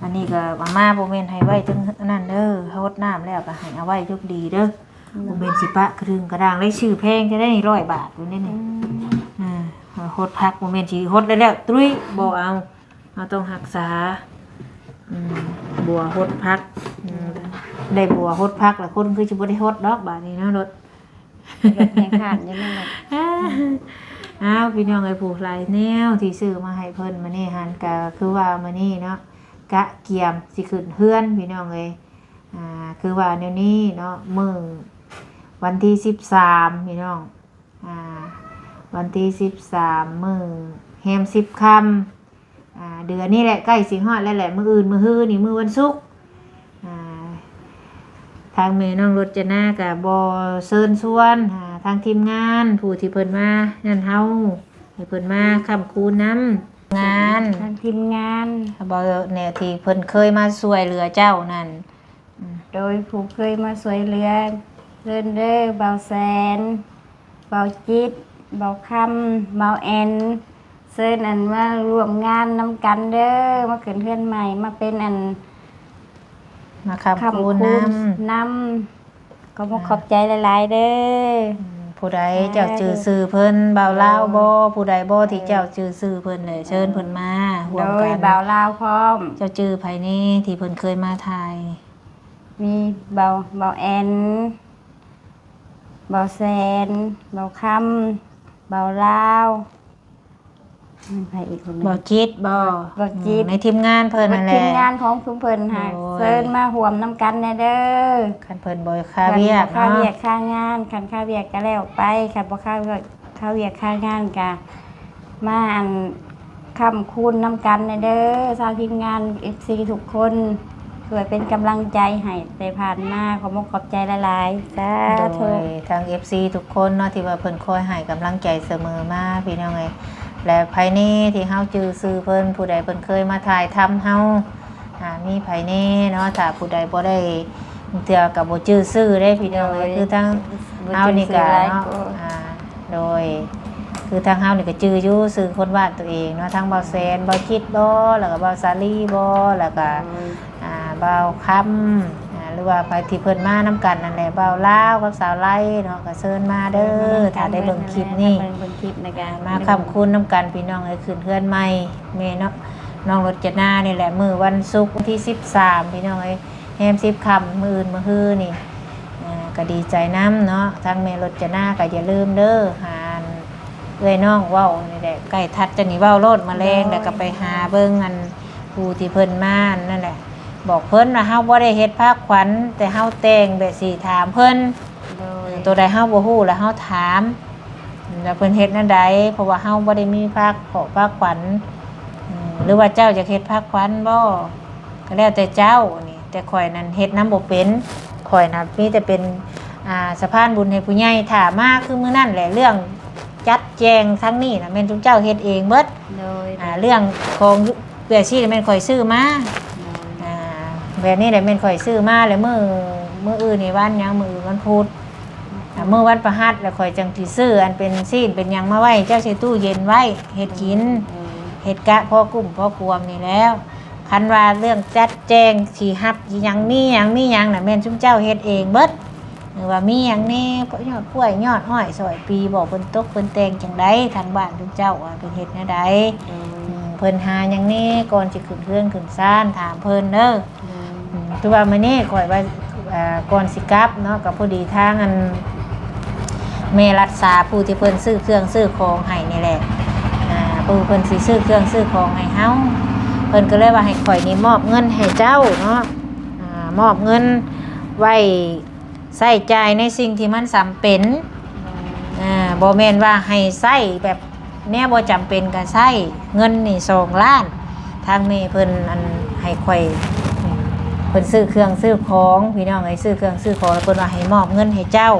ອັນນີ້ກໍເອົາມາ ບໍ່ແມ່ນໃຫ້ໄວ້ເທິງອັນນັ້ນເດີ ຫົດນ້ຳແລ້ວກໍໃຫ້ເອົາໄວ້ຈົກດີເດີ. ອືມ ບໍ່ແມ່ນຊິປະກະດຶງກະດາງໄດ້ ຊື້ແພງແທ້ໃດ໋ນີ້ ຮ້ອຍບາດພຸ້ນເດ້ນີ້. ອືມ ອ່າ ຫົດຜັກ ບໍ່ແມ່ນຊິຫົດແລ້ວໆ ຕຸ້ຍ ບໍ່ເອົາ. ເຮົາຕ້ອງຮັກສາ ອືມ ບົວຫົດຜັກ ອືມ ໄດ້ບົວຫົດຜັກແລ້ວ ຄົນຄືຊິບໍ່ໄດ້ຫົດດອກບາດນີ້ເນາະ ລົດ ລົດຍັງຂ້ານຢູ່ນັ້ນແຫຼະ. ອ້າວ ພີ່ນ້ອງເອີຍ ຜູ້ຫຼາຍແນວທີ່ຊື້ມາໃຫ້ເພິ່ນມື້ນີ້ຫັ້ນ ກະຄືວ່າມື້ນີ້ເນາະ ກະກຽມຊິຂຶ້ນເຮືອນ ພີ່ນ້ອງເອີຍ. ອ່າ ຄືວ່າແນວນີ້ເນາະ ມື້ວັນທີສິບສາມ ພີ່ນ້ອງ ອ່າ ວັນທີສິບສາມ ມື້ແຮມສິບຄ່ຳ ອ່າ ເດືອນນີ້ແຫຼະ ໃກ້ຊິຮອດແລ້ວແຫຼະ ມື້ອື່ນມື້ຮືນີ້ ມື້ວັນສຸກ. ອ່າ ທາງແມ່ນ້ອງລົດຈະນາກະບໍ່ເຊີນຊວນ ອ່າ ທາງທີມງານ ຜູ້ທີ່ເພິ່ນມານັ້ນ ເຮົາໃຫ້ເພິ່ນມາຄ້ຳຄູນນຳ ງານ ທາງທີມງານ ບໍ່ແນ່ ທີ່ເພິ່ນເຄີຍມາຊ່ວຍເຫຼືອເຈົ້ານັ້ນ. ໂດຍ ຜູ້ເຄີຍມາຊ່ວຍເຫຼືອ ເຊີນເດີ ບ່າວແສນ ບ່າວຈິດ ບ່າວຄຳ ບ່າວແອນ ເຊີນ ອັນ ມາຮ່ວມງານນຳກັນເດີ ມາຂຶ້ນເຮືອນໃໝ່ ມາເປັນ ອັນ ມາຄ້ຳຄູນນຳ ນຳ ຂໍຂອບໃຈຫຼາຍໆເດີ. ອືມ ຜູ້ໃດເຈົ້າຈື່ຊື່ຊື່ເພິ່ນ ບ່າວລາວບໍ່ ຜູ້ໃດບໍ່ທີ່ເຈົ້າຈື່ຊື່ຊື່ເພິ່ນ ແລະເຊີນເພິ່ນມາຮ່ວມກັນ ໂດຍ ບ່າວລາວພ້ອມ. ເຈົ້າຈື່ໃຜແນ່ທີ່ເພິ່ນເຄີຍມາຖ່າຍ? ມີບ່າວ ບ່າວແອນ ບ່າວແສນ ບ່າວຄຳ ບ່າວລາວ ມີໃຜອີກຄົນໜຶ່ງ? ບ່າວຈິດບໍ່? ບ່າວຈິດ ອືມ ໃນທີມງານເພິ່ນນັ້ນແຫຼະ ທີມງານຂອງຊຸມເພິ່ນຫັ້ນ ໂດຍ ເຊີນມາຮ່ວມນຳກັນແດ່ເດີ ຄັນເພິ່ນບໍ່ຄາວຽກເນາະ ຄັນບໍ່ຄາວຽກຄາງານ ຄັນຄາວຽກກະແລ້ວໄປ ຄັນບໍ່ຄາວຽກ ຄາວຽກຄາງານກະ ມາ ອັນ ຄ້ຳຄູນນຳກັນແດ່ເດີ ຊາວທີມງານ ເອັຟຊີ ທຸກຄົນ ຊ່ວຍເປັນກຳລັງໃຈໃຫ້ແຕ່ຜ່ານມາ ຂໍຂອບໃຈຫຼາຍໆ ສາທຸ. ໂດຍ ທາງ ເອັຟຊີ ທຸກຄົນເນາະ ທີ່ວ່າເພິ່ນຄອຍໃຫ້ກຳລັງໃຈສະເໝີມາ ພີ່ນ້ອງເອີຍ ແລະ ໃຜແນ່ທີ່ເຮົາຈື່ຊື່ເພິ່ນ ຜູ້ໃດເພິ່ນເຄີຍມາຖ່າຍທຳເຮົາ ອ່າ ມີໃຜແນ່ເນາະ ຖ້າຜູ້ໃດບໍ່ໄດ້ ເທື່ອກໍບໍ່ຈື່ຊື່ເດ້ພີ່ນ້ອງເອີຍ ຄືທາງເຮົານີ້ກະເນາະ ອ່າ ໂດຍ ຄືທາງເຮົານີ້ກະຈື່ຢູ່ຊື່ຄົນບ້ານຕົວເອງເນາະ ທັງບ່າວແສນ ບ່າວຈິດບໍ່ ແລ້ວກະບ່າວສາລີບໍ່ ແລ້ວກະ ອ່າ ບ່າວຄຳ ອ່າ ຫຼືວ່າໃຜທີ່ເພິ່ນມານຳກັນນັ້ນແຫຼະ ບ່າວລາວກັບສາວໄລເນາະ ກະເຊີນມາເດີ ຖ້າໄດ້ເບິ່ງຄລິບນີ້ ມາຄ້ຳຄູນນຳກັນພີ່ນ້ອງເອີຍ ຂຶ້ນເຮືອນໃໝ່ແມ່ເນາະ ນ້ອງລົດຈະນານີ້ແຫຼະ ມື້ວັນສຸກວັນທີສິບສາມ ພີ່ນ້ອງເອີຍ ແຮມສິບຄ່ຳ ມື້ອື່ນມື້ຮືນີ້ ເອີ ກໍດີໃຈນຳເນາະ ທາງແມ່ລົດຈະນາກໍຢ່າລືມເດີ ຫາເອື້ອຍນ້ອງເວົ້ານີ້ແຫຼະ ໃກ້ທັດຈະນີ້ເວົ້າໂລດ ມາແລງແລ້ວກໍໄປຫາເບິ່ງອັນຜູ້ທີ່ເພິ່ນມານັ້ນແຫຼະ ບອກເພິ່ນວ່າເຮົາບໍ່ໄດ້ເຮັດພາຂວັນ ແຕ່ເຮົາແຕ່ງແບບຊິຖາມເພິ່ນ ໂຕໃດເຮົາບໍ່ຮູ້ລະເຮົາຖາມ ລະເພິ່ນເຮັດແນວໃດ ເພາະວ່າເຮົາບໍ່ໄດ້ມີພາຂອງພາຂວັນ ຫຼືວ່າເຈົ້າຢາກເຮັດພາຂວັນບໍ່ ກໍແລ້ວແຕ່ເຈົ້ານີ້ ແຕ່ຂ້ອຍນັ້ນເຮັດນຳບໍ່ເປັນ ຂ້ອຍນະມີແຕ່ເປັນ ອ່າ ສະພານບຸນໃຫ້ຜູ້ໃຫຍ່ ຖ້າມາຄືມື້ນັ້ນແຫຼະ ເລື່ອງຈັດແຈງທາງນີ້ນະ ແມ່ນຊຸມເຈົ້າເຮັດເອງເບິດ ໂດຍ ອ່າ ເລື່ອງຂອງເອື້ອຍຊີ້ນະແມ່ນຂ້ອຍຊື້ມາ ໂດຍ ອ່າ ແບບນີ້ແຫຼະແມ່ນຂ້ອຍຊື້ມາ ແລ້ວມື້ ມື້ອື່ນນີ້ວັນຫຍັງ ມື້ອື່ນວັນພຸດ ອ່າ ມື້ວັນພະຫັດລະຂ້ອຍຈັ່ງຊິຊື້ອັນເປັນຊີ້ນເປັນຫຍັງມາໄວ້ ເຈົ້າໃສ່ຕູ້ເຢັນໄວ້ເຮັດກິນ ເຮັດກະພໍກຸ້ມພໍກວມນີ້ແລ້ວ ຄັນວ່າເລື່ອງຈັດແຈງຊິຮັບອີ່ຫຍັງ ມີຫຍັງ ມີຫຍັງນະ ແມ່ນຊຸມເຈົ້າເຮັດເອງເບິດ ຫຼືວ່າມີຫຍັງແດ່ ຍອດກ້ວຍຍອດອ້ອຍ ຊອຍປີບໍ່ ເພິ່ນຕົກເພິ່ນແຕ່ງຈັ່ງໃດ ທາງບ້ານຊຸມເຈົ້າວ່າເພິ່ນເຮັດແນວໃດ ເພິ່ນຫາຫຍັງແດ່ ກ່ອນຊິຂຶ້ນເຮືອນຂຶ້ນຊານ ຖາມເພິ່ນເດີ. ອືມ ຄືວ່າມື້ນີ້ຂ້ອຍວ່າ ເອີ ກ່ອນຊິກັບເນາະ ກໍພໍດີທາງອັນແມ່ລັດສາ ຜູ້ທີ່ເພິ່ນຊື້ເຄື່ອງຊື້ຂອງໃຫ້ນີ້ແຫຼະ ອ່າ ຜູ້ເພິ່ນຊິຊື້ເຄື່ອງຊື້ຂອງໃຫ້ເຮົາ ເພິ່ນກໍເລີຍວ່າໃຫ້ຂ້ອຍນີ້ມອບເງິນໃຫ້ເຈົ້າເນາະ ອ່າ ມອບເງິນໄວ້ໃຊ້ຈ່າຍໃນສິ່ງທີ່ມັນຈຳເປັນ ອ່າ ບໍ່ແມ່ນວ່າໃຫ້ໃຊ້ແບບ ແນວບໍ່ຈຳເປັນກໍໃຊ້ ເງິນນີ້ສອງລ້ານ ທາງແມ່ເພິ່ນ ອັນ ໃຫ້ຂ້ອຍ ເພິ່ນຊື້ເຄື່ອງຊື້ຂອງ ພີ່ນ້ອງເອີຍ ຊື້ເຄື່ອງຊື້ຂອງ ແລ້ວເພິ່ນວ່າໃຫ້ມອບເງິນໃຫ້ເຈົ້າ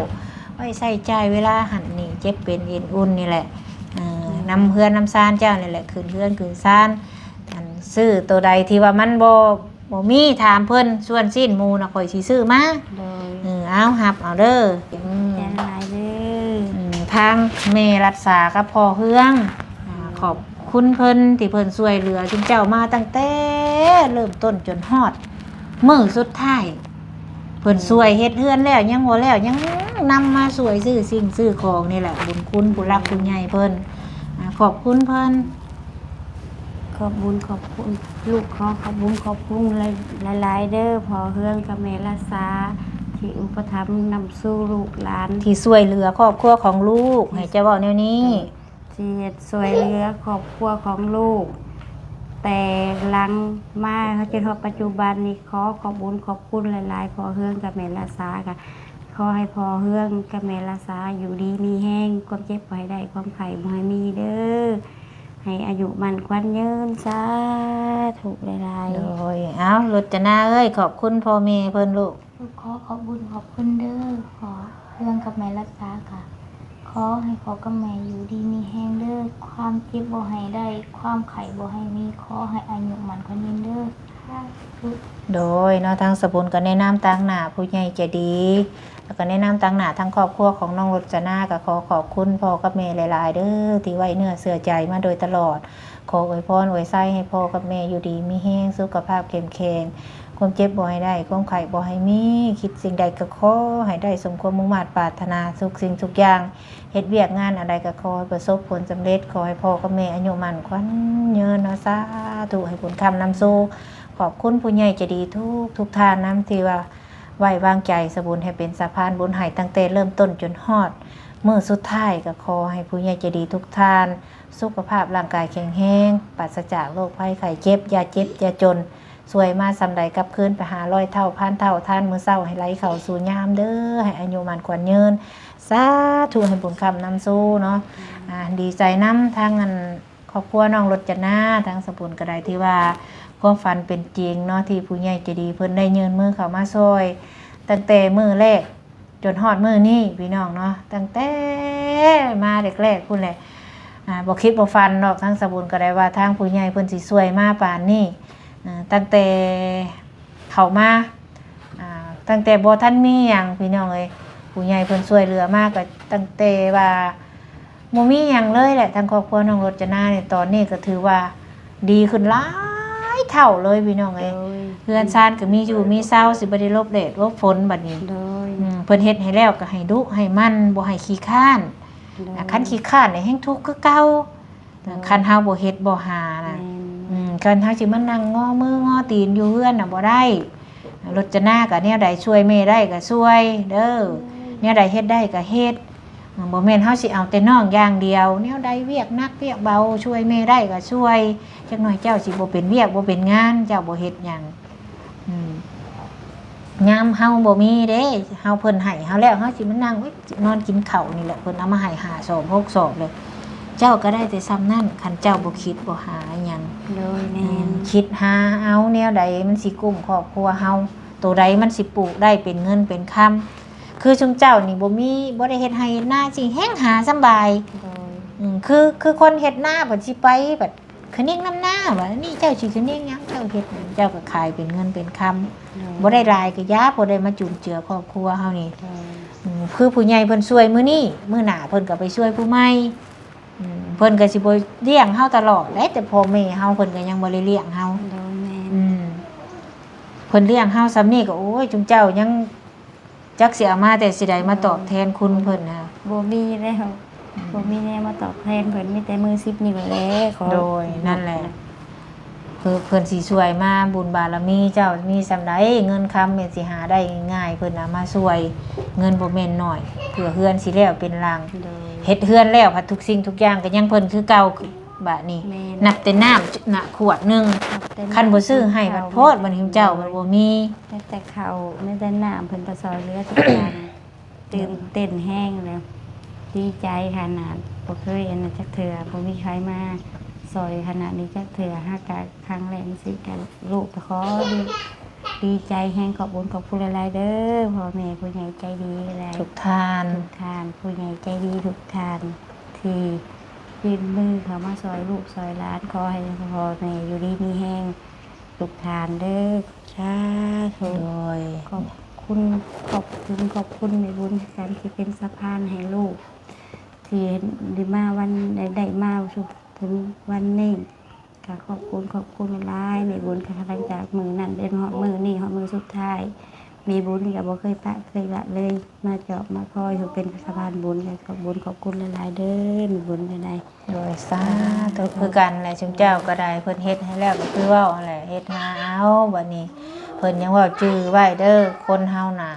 ໄວ້ໃຊ້ຈ່າຍເວລາຫັ້ນນີ້ ເຈັບເປັນເອັນອຸ່ນນີ້ແຫຼະ ເອີ ນຳເຮືອນນຳຊານເຈົ້ານີ້ແຫຼະ ຂຶ້ນເຮືອນຂຶ້ນຊານ ອັນ ຊື້ໂຕໃດທີ່ວ່າມັນບໍ່ ບໍ່ມີ ຖາມເພິ່ນ ສ່ວນຊີ້ນໝູນະ ຂ້ອຍຊິຊື້ມາ. ໂດຍ ເອີ ເອົາ ຮັບເອົາເດີ. ອືມ ຂອບໃຈຫຼາຍເດີ. ອືມ ທາງແມ່ລັດສາກັບພໍ່ເຮືອງ ອາ ອືມ ຂອບຄຸນເພິ່ນທີ່ເພິ່ນຊ່ວຍເຫຼືອຊຸມເຈົ້າມາຕັ້ງແຕ່ເລີ່ມຕົ້ນຈົນຮອດມື້ສຸດທ້າຍ. ເພິ່ນ ອືມ ຊ່ວຍເຮັດເຮືອນແລ້ວຍັງບໍ່ແລ້ວ ຍັງນຳມາຊ່ວຍຊື້ສິ່ງຊື້ຂອງນີ້ແຫຼະ ບຸນຄຸນຜູ້ຫຼັກ ອືມ ຜູ້ໃຫຍ່ເພິ່ນ. ອາ ຂອບຄຸນເພິ່ນ. ຂອບບຸນຂອບຄຸນ ລູກຂໍຂອບບຸນຂອບຄຸນຫຼາຍໆເດີ ພໍ່ເຮືອງກັບແມ່ລັດສາ ທີ່ອຸປະຖຳນຳສູ່ລູກຫຼານ ທີ່ຊ່ວຍເຫຼືອຄອບຄົວຂອງລູກ ທີ່ ໃຫ້ເຈົ້າເວົ້າແນວນີ້ ໂດຍ ທີ່ຊ່ວຍເຫຼືອຄອບຄົວຂອງລູກ ແຕ່ຫຼັງມາຈົນຮອດປັດຈຸບັນນີ້ ຂໍຂອບບຸນຂອບຄຸນຫຼາຍໆ ພໍ່ເຮືອງກັບແມ່ລັດສາ ກະຂໍໃຫ້ພໍ່ເຮືອງກັບແມ່ລັດສາຢູ່ດີມີແຮງ ຄວາມເຈັບບໍ່ໃຫ້ໄດ້ ຄວາມໄຂ້ບໍ່ໃຫ້ມີເດີ. ໃຫ້ອາຍຸໝັ້ນຂວັນຍືນ ສາທຸຫຼາຍໆ. ໂດຍ ເອົາ ລົດຈະນາເອີຍ ຂອບຄຸນພໍ່ແມ່ເພິ່ນລູກ. ລູກຂໍຂອບບຸນຂອບຄຸນເດີ ພໍ່ເຮືອງກັບແມ່ລັດສາ ກະຂໍໃຫ້ພໍ່ກັບແມ່ຢູ່ດີມີແຮງເດີ ຄວາມເຈັບບໍ່ໃຫ້ໄດ້ ຄວາມໄຂ້ບໍ່ໃຫ້ມີ ຂໍໃຫ້ອາຍຸໝັ້ນຂວັນຍືນເດີ ສາທຸ. ໂດຍເນາະ ທາງສະບຸນກໍແນະນຳຕາງໜ້າຜູ້ໃຫຍ່ໃຈດີ ແລ້ວກໍແນະນຳຕາງໜ້າທາງຄອບຄົວຂອງນ້ອງລົດຈະນາ ກໍຂໍຂອບຄຸນພໍ່ກັບແມ່ຫຼາຍໆເດີ ທີ່ໄວ້ເນື້ອເຊື່ອໃຈມາໂດຍຕະຫຼອດ. ຂໍອວຍພອນອວຍໄຊໃຫ້ພໍ່ກັບແມ່ຢູ່ດີມີແຮງ ສຸຂະພາບເຂັ້ມແຂງ ຄວາມເຈັບບໍ່ໃຫ້ໄດ້ ຄວາມໄຂ້ບໍ່ໃຫ້ມີ ຄິດສິ່ງໃດກໍຂໍໃຫ້ໄດ້ສົມຄວາມມຸ່ງມາດປາດຖະໜາທຸກສິ່ງທຸກຢ່າງ ເຮັດວຽກງານອັນໃດກໍຂໍໃຫ້ປະສົບຜົນສຳເລັດ ຂໍໃຫ້ພໍ່ກັບແມ່ອາຍຸໝັ້ນຂວັນຍືນເນາະ ສາທຸ ໃຫ້ບຸນຄ້ຳນຳສູ່. ຂອບຄຸນຜູ້ໃຫຍ່ໃຈດີທຸກໆທ່ານນຳ ທີ່ວ່າ ໄວ້ວາງໃຈສະບຸນໃຫ້ເປັນສະພານບຸນໃຫ້ ຕັ້ງແຕ່ເລີ່ມຕົ້ນຈົນຮອດມື້ສຸດທ້າຍ. ກໍຂໍໃຫ້ຜູ້ໃຫຍ່ໃຈດີທຸກທ່ານ ສຸຂະພາບຮ່າງກາຍແຂງແຮງ ປາສະຈາກໂລກໄພໄຂ້ເຈັບ ຢ່າເຈັບຢ່າຈົນ ຊ່ວຍມາສ່ຳໃດກັບຄືນໄປຫາຮ້ອຍເທົ່າພັນເທົ່າ ທານມື້ເຊົ້າໃຫ້ໄຫຼເຂົ້າສູ່ຍາມເດີ ໃຫ້ອາຍຸໝັ້ນຂວັນຍືນ ສາທຸ ໃຫ້ບຸນຄ້ຳນຳສູ່ເນາະ. ອາ ດີໃຈນຳທາງອັນ ຄອບຄົວນ້ອງລົດຈະນາ ທາງສະບຸນກໍໄດ້ ທີ່ວ່າຄວາມຝັນເປັນຈິງເນາະ ທີ່ຜູ້ໃຫຍ່ໃຈດີເພິ່ນໄດ້ຍື່ນມືເຂົ້າມາຊ່ວຍ ຕັ້ງແຕ່ມື້ແລກຈົນຮອດມື້ນີ້ພີ່ນ້ອງເນາະ ຕັ້ງແຕ່ມາແລກໆພຸ້ນແຫຼະ. ອາ ບໍ່ຄິດບໍ່ຝັນດອກ ທາງສະບຸນກໍໄດ້ວ່າທາງຜູ້ໃຫຍ່ເພິ່ນຊິຊ່ວຍມາປານນີ້. ອາ ຕັ້ງແຕ່ເຂົ້າມາ ອາ ຕັ້ງແຕ່ບໍ່ທັນມີຫຍັງພີ່ນ້ອງເອີຍ ຜູ້ໃຫຍ່ເພິ່ນຊ່ວຍເຫຼືອມາ ກໍຕັ້ງແຕ່ວ່າ ບໍ່ມີຫຍັງເລີຍແຫຼະ ທາງຄອບຄົວນ້ອງລົດຈະນານີ້ ຕອນນີ້ກໍຖືວ່າດີຂຶ້ນຫຼາຍເທົ່າເລີຍພີ່ນ້ອງເອີຍ. ໂດຍ ເຮືອນຊານກໍມີຢູ່ມີເຊົາ ຊິບໍ່ໄດ້ຫຼົບແດດຫຼົບຝົນບັດນີ້. ໂດຍ ອືມ ເພິ່ນເຮັດໃຫ້ແລ້ວກໍໃຫ້ດຸໃຫ້ໝັ່ນ ບໍ່ໃຫ້ຂີ້ຄ້ານ. ໂດຍ ອາ ຄັນຂີ້ຄ້ານນີ້ແຮ່ງທຸກຄືເກົ່າ. ໂດຍ ຄັນເຮົາບໍ່ເຮັດບໍ່ຫານະ. ແມ່ນ ອືມ ຄັນເຮົາຊິມານັ່ງງໍມືງໍຕີນຢູ່ເຮືອນນະບໍ່ໄດ້. ລົດຈະນາກໍແນວໃດຊ່ວຍແມ່ໄດ້ກໍຊ່ວຍເດີ ແນວໃດເຮັດໄດ້ກໍເຮັດ. ບໍ່ແມ່ນເຮົາຊິເອົາແຕ່ນ້ອງຢ່າງດຽວ ແນວໃດວຽກໜັກວຽກເບົາຊ່ວຍແມ່ໄດ້ກໍຊ່ວຍ. ຈັກໜ່ອຍເຈົ້າຊິບໍ່ເປັນວຽກບໍ່ເປັນງານ ເຈົ້າບໍ່ເຮັດຫຍັງ. ອືມ ຍາມເຮົາບໍ່ມີເດ້ ເຮົາ ເພິ່ນໃຫ້ເຮົາແລ້ວ ເຮົາຊິມານັ່ງ ໂອ້ຍ ນອນກິນເຂົ້ານີ້ແຫຼະ ເພິ່ນເອົາມາໃຫ້ຫ້າສອບຫົກສອບເລີຍ ເຈົ້າກໍໄດ້ແຕ່ຊ່ຳນັ້ນ ຄັນເຈົ້າບໍ່ຄິດບໍ່ຫາອີ່ຫຍັງ. ໂດຍ ແມ່ນ ອືມ ຄິດຫາເອົາແນວໃດມັນຊິກຸ້ມຄອບຄົວເຮົາ ໂຕໃດມັນຊິປູກໄດ້ເປັນເງິນເປັນຄຳ. ຄືຊຸມເຈົ້ານີ້ບໍ່ມີ ບໍ່ໄດ້ເຮັດໄຮ່ເຮັດນາ ຊິແຮ່ງຫາສຳບາຍ. ໂດຍ ອືມ ຄື ຄືຄົນເຮັດນາ ບັດຊິໄປ ບັດ ຂະແໜງນຳນາ ວ່ານີ້ເຈົ້າຊິຂະແໜງຫຍັງ ເຈົ້າເຮັດຫຍັງ ເຈົ້າກໍຂາຍເປັນເງິນເປັນຄຳ. ໂດຍ ບໍ່ໄດ້ຫຼາຍກໍຢ່າ ພໍໄດ້ມາຈຸນເຈືອຄອບຄົວເຮົານີ້. ໂດຍ ອືມ ຄືຜູ້ໃຫຍ່ເພິ່ນຊ່ວຍມື້ນີ້ ມື້ໜ້າເພິ່ນກໍໄປຊ່ວຍຜູ້ໃໝ່. ອືມ ເພິ່ນກໍຊິບໍ່ລ້ຽງເຮົາຕະຫຼອດເດ້ ແຕ່ພໍ່ແມ່ເຮົາເພິ່ນກໍຍັງບໍ່ໄດ້ລ້ຽງເຮົາ. ໂດຍ ແມ່ນ ອືມ ເພິ່ນລ້ຽງເຮົາຊ່ຳນີ້ກໍ ໂອ້ຍ ຈຸມເຈົ້າຍັງ ຈັກຊິເອົາມາແຕ່ຊິໃດມາຕອບແທນຄຸນເພິ່ນນະ. ບໍ່ມີແລ້ວ ອືມ ບໍ່ມີແນວມາຕອບແທນເພິ່ນ ມີແຕ່ມືສິບນິ້ວແຫຼະ. ໂດຍ ນັ້ນແຫຼະ ເພິ່ນ ເພິ່ນຊິຊ່ວຍມາ ບຸນບາລະມີເຈົ້າມີຊ່ຳໃດ ເງິນຄຳແມ່ນຊິຫາໄດ້ງ່າຍ ເພິ່ນເອົາມາຊ່ວຍ ເງິນບໍ່ແມ່ນໜ້ອຍ ເພື່ອເຮືອນຊິແລ້ວເປັນຫຼັງ. ໂດຍ ເຮັດເຮືອນແລ້ວ ພັດທຸກສິ່ງທຸກຢ່າງກໍຍັງເພິ່ນຄືເກົ່າ. ບາດນີ້ ແມ່ນ ນັບແຕ່ນ້ຳນະ ຂວດໜຶ່ງ ນັບແຕ່ນ້ຳ ຄັນບໍ່ຊື້ໃຫ້ ເຂົ້າ ພັດໂພດ ບັດນີ້ເຈົ້າ ໂດຍ ມັນບໍ່ມີ ແມ່ນແຕ່ເຂົ້າ ແມ່ນແຕ່ນ້ຳ ເພິ່ນກໍຊ່ອຍເຫຼືອທຸກຢ່າງ. ຕື່ນເຕັ້ນແຮງແລ້ວ ດີໃຈຂະໜາດ ບໍ່ເຄີຍອັນນັ້ນຈັກເທື່ອ ບໍ່ມີໃຜມາຊ່ອຍຂະໜາດນີ້ຈັກເທື່ອ ຫາກະຄັ້ງແລກຊີ້ກະ ລູກກໍຂໍດີ ດີໃຈແຮງ. ຂອບບຸນຂອບຄຸນຫຼາຍໆເດີ ພໍ່ແມ່ຜູ້ໃຫຍ່ໃຈດີຫຼາຍໆ ທຸກທ່ານ ທຸກທ່ານ ຜູ້ໃຫຍ່ໃຈດີທຸກທ່ານ ທີ່ຍື່ນມືເຂົ້າມາຊ່ອຍລູກຊ່ອຍຫຼານ. ຂໍໃຫ້ພໍ່ແມ່ຢູ່ດີມີແຮງ ທຸກທ່ານເດີ ສາທຸ. ໂດຍ ຂອບຄຸນ ຂອບຄຸນ ຂອບຄຸນແມ່ບຸນຄືກັນ ທີ່ເປັນສະພານໃຫ້ລູກ ທີ່ໄດ້ມາວັນ ໄດ້ ໄດ້ມາສູ່ເຖິງວັນນີ້ ກະຂອບຄຸນ ຂອບຄຸນຫຼາຍໆ ແມ່ບຸນ. ກະຫຼັງຈາກມື້ນັ້ນ ຈົນຮອດມື້ນີ້ ຮອດມື້ສຸດທ້າຍ ແມ່ບຸນກະບໍ່ເຄີຍປະເຄີຍລະເລີຍ ມາຈອບມາຄອຍ ເປັນສະພານບຸນ. ກະຂອບບຸນຂອບຄຸນຫຼາຍໆເດີ ແມ່ບຸນກະໄດ້. ໂດຍ ສາທຸ ຄືກັນແຫຼະ ຊຸມເຈົ້າກໍໄດ້ ເພິ່ນເຮັດໃຫ້ແລ້ວກໍຄືເວົ້າຫັ້ນແຫຼະ ເຮັດຫາເອົາ. ບັດນີ້ເພິ່ນຍັງເວົ້າຈື່ໄວ້ເດີ ຄົນເຮົານະ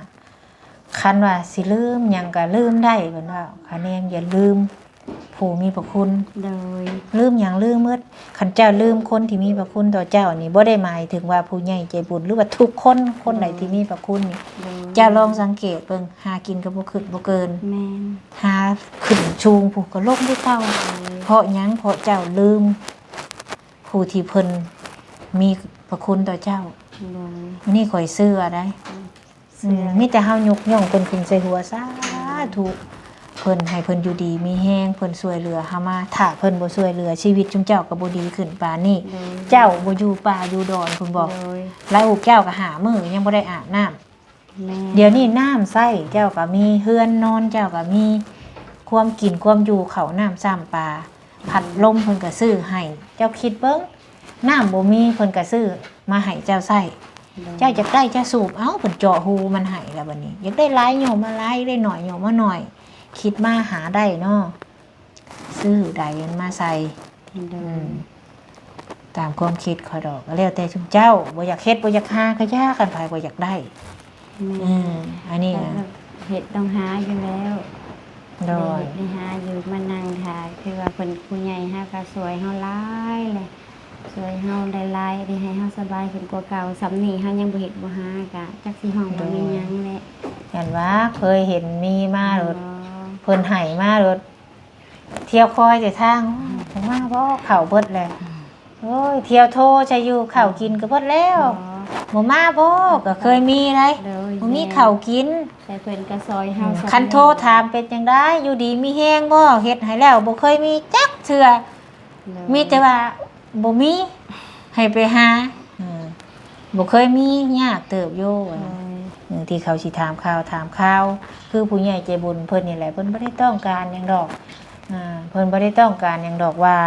ຄັນວ່າຊິລືມຫຍັງກໍລືມໄດ້ ເພິ່ນເວົ້າ ຂະແນງຢ່າລືມຜູ້ມີພະຄຸນ. ໂດຍ ລືມຫຍັງລືມໝົດ. ຄັນເຈົ້າລືມຄົນທີ່ມີພະຄຸນຕໍ່ເຈົ້ານີ້ ບໍ່ໄດ້ໝາຍເຖິງວ່າຜູ້ໃຫຍ່ໃຈບຸນ ຫຼືວ່າທຸກຄົນ ຄົນໃດທີ່ມີພະຄຸນນີ້ ໂດຍ ເຈົ້າລອງສັງເກດເບິ່ງ ຫາກິນກໍບໍ່ຂຶ້ນບໍ່ເກີນ ແມ່ນ ຫາຂຶ້ນສູງພຸ້ນກໍລົງຄືເກົ່າ. ໂດຍ ເພາະຫຍັງ? ເພາະເຈົ້າລືມຜູ້ທີ່ເພິ່ນມີພະຄຸນຕໍ່ເຈົ້າ. ໂດຍ ອັນນີ້ຂ້ອຍເຊື່ອໄດ໋. ອືມ ເຊື່ອ ອືມ ມີແຕ່ເຮົາຍົກຍ້ອງເພິ່ນຂຶ້ນໃສ່ຫົວ ສາທຸ ເພິ່ນໃຫ້ເພິ່ນຢູ່ດີມີແຮງ ເພິ່ນຊ່ວຍເຫຼືອເຮົາມາ. ຖ້າເພິ່ນບໍ່ຊ່ວຍເຫຼືອ ຊີວິດຊຸມເຈົ້າກໍບໍ່ດີຂຶ້ນປານນີ້. ໂດຍ ເຈົ້າບໍ່ຢູ່ປ່າຢູ່ດອນພຸ້ນບໍ? ໂດຍ ລາວລູກເຈົ້າກໍຫ້າມື້ຍັງບໍ່ໄດ້ອາບນ້ຳ. ແມ່ນ ດຽວນີ້ນ້ຳໃຊ້ເຈົ້າກໍມີ ເຮືອນນອນເຈົ້າກໍມີ ຄວາມກິນຄວາມຢູ່ ເຂົ້ານ້ຳຊ້ຳປາ ພັດລົມເພິ່ນກໍຊື້ໃຫ້. ເຈົ້າຄິດເບິ່ງ ນ້ຳບໍ່ມີເພິ່ນກໍຊື້ມາໃຫ້ເຈົ້າໃຊ້. ໂດຍ ເຈົ້າຢາກໄດ້ເຈົ້າສູບເອົາ ເພິ່ນເຈາະຮູມັນໃຫ້ແລ້ວ. ບັດນີ້ຢາກໄດ້ຫຼາຍໂຍມມາຫຼາຍ ຢາກໄດ້ໜ້ອຍໂຍມມາໜ້ອຍ ຄິດມາຫາໄດ້ເນາະ. ຊື້ໃດມັນມາໃສ່. ໂດຍ ອືມ ຕາມຄວາມຄິດຂ້ອຍດອກ ກໍແລ້ວແຕ່ຊຸມເຈົ້າ ບໍ່ຢາກເຮັດບໍ່ຢາກຫາກໍຢ່າ ຄັນໃຜບໍ່ຢາກໄດ້. ແມ່ນ ອືມ ອັນນີ້ນະ ເຮັດຕ້ອງຫາຢູ່ແລ້ວ. ໂດຍ ໄດ້ເຮັດໄດ້ຫາຢູ່ ມານັ່ງຖ້າ ຄືວ່າເພິ່ນຜູ້ໃຫຍ່ເຮົາກໍຊ່ວຍເຮົາຫຼາຍແຫຼະ ຊ່ວຍເຮົາໄດ້ຫຼາຍ ໄດ້ໃຫ້ເຮົາສະບາຍຂຶ້ນກວ່າເກົ່າ. ສ່ຳນີ້ເຮົາຍັງບໍ່ເຮັດບໍ່ຫາ ກະຈັກຊິຮ້ອງວ່າແມ່ນຫຍັງແຫຼະ. ແມ່ນຫວາ ເຄີຍເຫັນມີມາໂລດ ເພິ່ນໃຫ້ມາໂລດ ທ່ຽວຄອຍແຕ່ທາງ ບໍ່ມາບໍ່ ເຂົ້າເບິດແລ້ວ. ໂອ້ຍ ທ່ຽວໂທໃສ່ຢູ່ ເຂົ້າກິນກໍເບິດແລ້ວ ບໍ່ມາບໍ່ ກໍເຄີຍມີໄດ໋ ໂດຍ ບໍ່ມີເຂົ້າກິນ. ແຕ່ເພິ່ນກໍຊ່ອຍເຮົາ ອືມ ສ່ຳ ຄັນໂທຖາມເປັນຈັ່ງໃດ ຢູ່ດີມີແຮງບໍ່ ເຮັດໃຫ້ແລ້ວ ບໍ່ເຄີຍມີຈັກເທື່ອ. ໂດຍ ມີແຕ່ວ່າບໍ່ມີໃຫ້ໄປຫາ. ອືມ ບໍ່ເຄີຍມີ ຍາກເຕີບຢູ່. ໂດຍ ເອີ ທີ່ເຂົາຊິຖາມຂ່າວຖາມຄາວ ຄືຜູ້ໃຫຍ່ໃຈບຸນເພິ່ນນີ້ແຫຼະ ເພິ່ນບໍ່ໄດ້ຕ້ອງການຫຍັງດອກ. ເອີ ເພິ່ນບໍ່ໄດ້ຕ້ອງການຫຍັງດອກວ່າ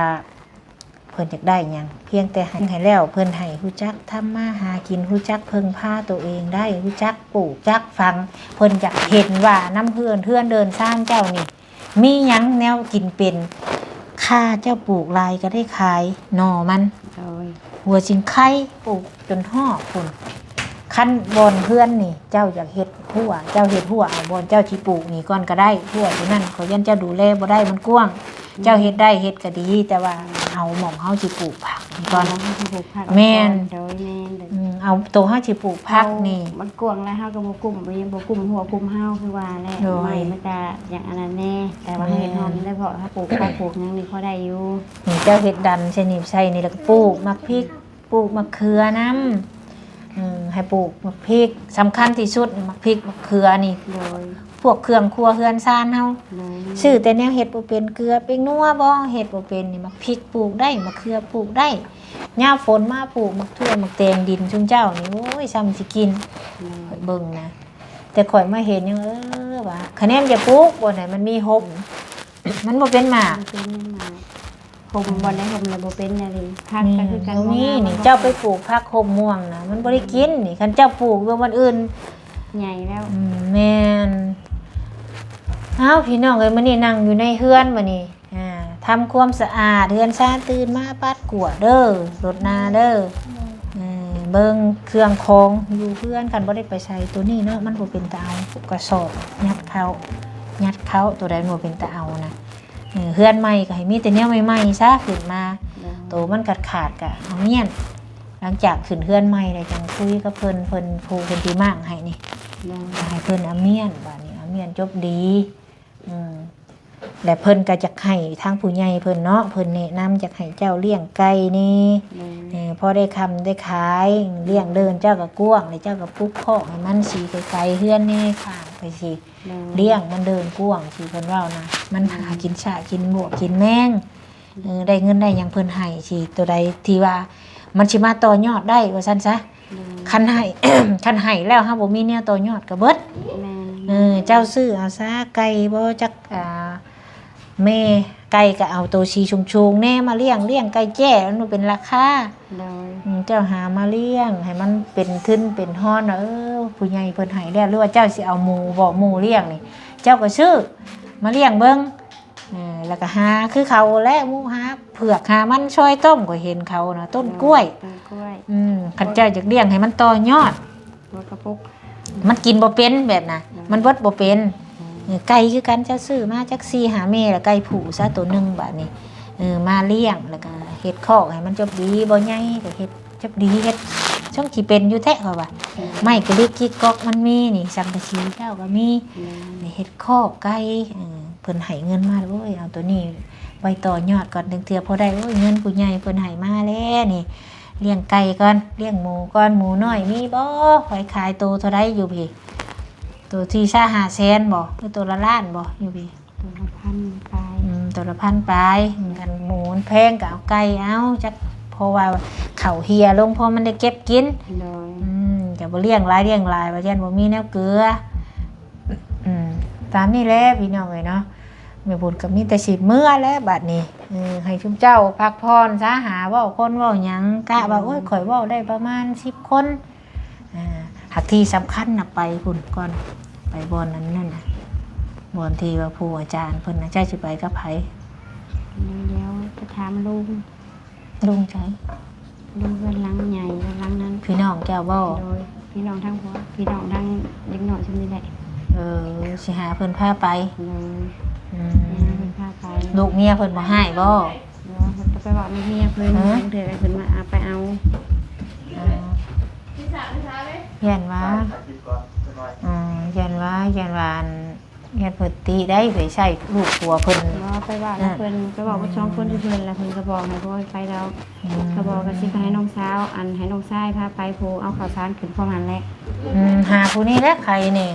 ເພິ່ນຢາກໄດ້ຫຍັງ ພຽງແຕ່ໃຫ້ ໃຫ້ແລ້ວ ເພິ່ນໃຫ້ຮູ້ຈັກທຳມາຫາກິນ ຮູ້ຈັກເພິ່ງພາຕົວເອງໄດ້ ຮູ້ຈັກປູກຈັກຝັງ. ເພິ່ນຢາກເຫັນວ່ານຳເຮືອນ ເຮືອນເດີ່ນຊານເຈົ້ານີ້ ມີຫຍັງແນວກິນເປັນ ຄ່າເຈົ້າປູກຫຼາຍກໍໄດ້ຂາຍໜໍ່ມັນ. ໂດຍ ຫົວຊິງໄຄປູກຈົນຮອດພຸ້ນ. ຄັນບ່ອນເຮືອນນີ້ ເຈົ້າຢາກເຮັດຮົ້ວ ເຈົ້າເຮັດຮົ້ວເອົາ ບ່ອນເຈົ້າຊິປູກນີ້ກ່ອນກໍໄດ້. ຮົ້ວຕົວນັ້ນ ຂ້ອຍຢ້ານເຈົ້າດູແລບໍ່ໄດ້ ມັນກວ້າງ. ອືມ ເຈົ້າເຮັດໄດ້ເຮັດກໍດີ ແຕ່ວ່າເອົາໝ່ອງເຮົາຊິປູກຜັກນີ້ກ່ອນ. ເອົາໝ່ອງເຮົາຊິປູກຜັກ ແມ່ນ ກ່ອນ. ໂດຍ ແມ່ນ. ອືມ ເອົາໂຕເຮົາຊິປູກຜັກນີ້ ມັນກວ້າງແລ້ວ ເຮົາກໍບໍ່ກຸ້ມ ບໍ່ ບໍ່ກຸ້ມຮົ້ວກຸ້ມເຮົາ ຄືວ່າແຫຼະ. ໂດຍ ໄມ້ມັນກະຢາກອັນນັ້ນແດ່ ແຕ່ວ່າເຮົາເຮັດ ແມ່ນ ຮ່ອມໄດ້ ເພາະເຮົາປູກຜັກປູກຫຍັງນີ້ພໍໄດ້ຢູ່. ນີ້ເຈົ້າເຮັດດັນໃສ່ນີ້ ໃສ່ນີ້ ແລ້ວກໍປູກໝາກພິກ ປູກໝາກເຂືອນຳ. ເອີ ໃຫ້ປູກໝາກພິກ ສຳຄັນທີ່ສຸດໝາກພິກໝາກເຂືອນີ້. ໂດຍ ພວກເຄື່ອງຄົວເຮືອນຊານເຮົາ. ໂດຍ ຊື້ແຕ່ແນວເຮັດບໍ່ເປັນ ເກືອແປ້ງນົວບໍ່ ເຮັດບໍ່ເປັນນີ້ ໝາກພິກປູກໄດ້ ໝາກເຂືອປູກໄດ້. ຍາມຝົນມາປູກໝາກຖົ່ວໝາກແຕງ ດິນຊຸມເຈົ້ານີ້ ໂອ້ຍ ຊ່ຳຊິກິນ. ໂດຍ ເບິ່ງນະ ແຕ່ຂ້ອຍມາເຫັນຍັງ ເອີ ວ່າ ຄະແນນຢ່າປູກ ບ່ອນໃດມັນມີຮົ່ມ ມັນບໍ່ເປັນໝາກ ບໍ່ເປັນໝາກ. ຮົ່ມ ອືມ ບ່ອນໃດຮົ່ມແລ້ວບໍ່ເປັນແນວນີ້. ຜັກກໍຄືກັນ ບໍ່ມີນີ້ ເຈົ້າໄປປູກຜັກຮົ່ມມ່ວງນະ ມັນບໍ່ໄດ້ກິນນີ້. ຄັນເຈົ້າປູກຢູ່ບ່ອນອື່ນ ໃຫຍ່ແລ້ວ. ອືມ ແມ່ນ. ເອົ້າ ພີ່ນ້ອງເອີຍ ມື້ນີ້ນັ່ງຢູ່ໃນເຮືອນ ມື້ນີ້ ອ່າ ທຳຄວາມສະອາດເຮືອນຊານ ຕື່ນມາປັດກວາດເດີ ລົດນາເດີ. ເອີ ເບິ່ງເຄື່ອງຂອງຢູ່ເຮືອນ ຄັນບໍ່ໄດ້ໄປໃສ ໂຕນີ້ເນາະ ມັນບໍ່ເປັນຕາເອົາ ກະສອບຍັດເຂົ້າ ຍັດເຂົ້າ ໂຕໃດມັນບໍ່ເປັນຕາເອົານະ. ເອີ ເຮືອນໃໝ່ກໍໃຫ້ມີແຕ່ແນວໃໝ່ໆຊະ ຂຶ້ນມາ. ໂດຍ ໂຕມັນຂາດໆກໍເອົາມ້ຽນ. ຫຼັງຈາກຂຶ້ນເຮືອນໃໝ່ແລ້ວ ຈັ່ງຄຸຍກັບເພິ່ນ ເພິ່ນ ຜູ້ເພິ່ນທີ່ມ້າງໃຫ້ນີ້. ໂດຍ ໃຫ້ເພິ່ນເອົາມ້ຽນ ບາດນີ້ເອົາມ້ຽນຈົບດີ. ອືມ ແລະເພິ່ນກໍຢາກໃຫ້ທາງຜູ້ໃຫຍ່ເພິ່ນເນາະ ເພິ່ນແນະນຳ ຢາກໃຫ້ເຈົ້າລ້ຽງໄກ່ແດ່. ໂດຍ ເອີ ພໍໄດ້ຄ້າໄດ້ຂາຍ ລ້ຽງເດີ່ນເຈົ້າກໍກວ້າງ ແລະເຈົ້າກໍປຸກຄອກໃຫ້ມັນຊິໄກໆເຮືອນແດ່ ຂ້າງໄປຊິ. ໂດຍ ລ້ຽງມັນເດີ່ນກວ້າງ ທີ່ເພິ່ນເວົ້ານະ ມັນ ໂດຍ ຫາກິນຊະກິນບວກກິນແມງ. ໂດຍ ເອີ ໄດ້ເງິນໄດ້ຫຍັງເພິ່ນໃຫ້ຊິ ໂຕໃດທີ່ວ່າ ມັນຊິມາຕໍ່ຍອດໄດ້ວ່າຊັ້ນຊະ. ໂດຍ ຄັນໃຫ້ ຄັນໃຫ້ແລ້ວເຮົາບໍ່ມີແນວຕໍ່ຍອດກໍເບິດ. ແມ່ນ ເອີ ເຈົ້າຊື້ເອົາຊະ ໄກ່ບໍ່ຈັກ ອ່າ ແມ່ໄກ່ກໍເອົາໂຕສີສູງໆແດ່ມາລ້ຽງ ລ້ຽງໄກ່ແຈ້ ມັນບໍ່ເປັນລາຄາ. ໂດຍ ອືມ ເຈົ້າຫາມາລ້ຽງໃຫ້ມັນເປັນທຶນເປັນຮອນວ່າ ເອີ ຜູ້ໃຫຍ່ເພິ່ນໃຫ້ແລ້ວ ຫຼືວ່າເຈົ້າຊິເອົາໝູບໍ ໝູລ້ຽງນີ້ ເຈົ້າກໍຊື້ມາລ້ຽງເບິ່ງ. ເອີ ແລ້ວກໍຫາຄືເຂົາແຫຼະ ໝູຫາເຜືອກ ຫາມັນຊອຍຕົ້ມ ຂ້ອຍເຫັນເຂົານະ ຕົ້ນກ້ວຍ ຕົ້ນກ້ວຍ. ອືມ ຄັນເຈົ້າຢາກລ້ຽງໃຫ້ມັນຕໍ່ຍອດ ບໍ່ກະປຸກ ມັນກິນບໍ່ເປັນແບບນະ ອືມ ມັນເບິດບໍ່ເປັນ. ອືມ ເອີ ໄກ່ຄືກັນ ເຈົ້າຊື້ມາຈັກສີ່ຫ້າແມ່ ແລ້ວໄກ່ຜູ້ຊະໂຕໜຶ່ງບາດນີ້ ເອີ ມາລ້ຽງ ແລ້ວກໍເຮັດຄອກໃຫ້ມັນຈົບດີ ບໍ່ໃຫຍ່ກໍເຮັດ ຈັກດີເຮັດ ຊ່ອງຊິເປັນຢູ່ແທ້ ຂ້ອຍວ່າ. ອືມ ໄມ້ກະລິກກິກກອກມັນມີນີ້ ສັງກະສີເຈົ້າກໍມີ. ອືມ ນີ້ເຮັດຄອກໄກ່ ເອີ ເພິ່ນໃຫ້ເງິນມາ ໂອ້ຍ ເອົາໂຕນີ້ໄວ້ຕໍ່ຍອດກ່ອນ ເຖິງເທື່ອພໍໄດ້. ໂອ້ຍ ເງິນຜູ້ໃຫຍ່ເພິ່ນໃຫ້ມາແລ້ວນີ້ ລ້ຽງໄກ່ກ່ອນ ລ້ຽງໝູກ່ອນ. ໝູນ້ອຍມີບໍ່? ຂ້ອຍຂາຍໂຕເທົ່າໃດຢູ່ພີ້? ໂຕທີ່ຊາວຫ້າແສນບໍ່ ຫຼືໂຕລະລ້ານບໍ່ ຢູ່ພີ້? ໂຕລະພັນປາຍ. ອືມ ໂຕລະພັນປາຍ. ອືມ ຄັນໝູມັນແພງກໍເອົາໄກ່ເອົາ ຈັກ ເພາະວ່າເຂົ້າເຫ່ຍລົງ ພໍມັນໄດ້ເກັບກິນ. ໂດຍ ອືມ ຈະບໍ່ລ້ຽງຫຼາຍ ລ້ຽງຫຼາຍວ່າຢ້ານບໍ່ມີແນວເກືອ. ອືມ ຕາມນີ້ແຫຼະພີ່ນ້ອງເອີຍເນາະ ແມ່ບຸນກໍມີແຕ່ຊິເມືອແຫຼະບາດນີ້. ເອີ ໃຫ້ຊຸມເຈົ້າພັກຜ່ອນຊະ ຫາເວົ້າຄົນເວົ້າຫຍັງ ກະວ່າ ໂດຍ ໂອ້ຍ ຂ້ອຍເວົ້າໄດ້ປະມານສິບຄົນ. ອ່າ ຫາກທີ່ສຳຄັນນະ ໄປພຸ້ນກ່ອນ ໄປບ່ອນນັ້ນນັ້ນນະ ບ່ອນທີ່ວ່າຜູ້ອາຈານເພິ່ນນະ. ເຈົ້າຊິໄປກັບໃຜ? ດຽວໄປຖາມລຸງ. ລຸງໃສ? ລຸງເຮືອນຫຼັງໃຫຍ່ ຫຼັງນັ້ນ. ພີ່ນ້ອງເຈົ້າບໍ່? ໂດຍ ພີ່ນ້ອງທັງຜົວ ພີ່ນ້ອງທັງເດັກນ້ອຍຊ່ຳນີ້ແຫຼະ. ເອີ ຊິຫາເພິ່ນພາໄປ. ໂດຍ ອືມ ຊິຫາເພິ່ນພາໄປ. ລູກເມຍເພິ່ນບໍ່ຮ້າຍບໍ່? ເນາະ ເພິ່ນກໍໄປເວົ້ານຳເມຍເພິ່ນ ຮະ? ບາງເທື່ອກໍເພິ່ນວ່າ ອາ ໄປເອົາ ອ່າ ຢ້ານວ່າ ອືມ ຢ້ານວ່າ ຢ້ານວ່າ ອັນ ຢ້ານເພິ່ນຕິໄດ້ໄປໃຊ້ລູກຜົວເພິ່ນ. ເນາະ ໄປເວົ້ານຳເພິ່ນ ອ່າ ໄປເວົ້າກັບສອງຄົນ ອືມ ທີ່ເພິ່ນ ແລ້ວເພິ່ນກໍບອກໃຫ້ ບໍ່ໃຫ້ໄປດອກ. ອືມ ກໍບອກກໍຊິໃຫ້ນ້ອງສາວ ອັນ ໃຫ້ນ້ອງຊາຍພາໄປ ຜູ້ເອົາເຂົ້າສານຂຶ້ນພ້ອມຫັ້ນແຫຼະ. ອືມ ຫາຜູ້ນີ້ແຫຼະໄຄນີ້.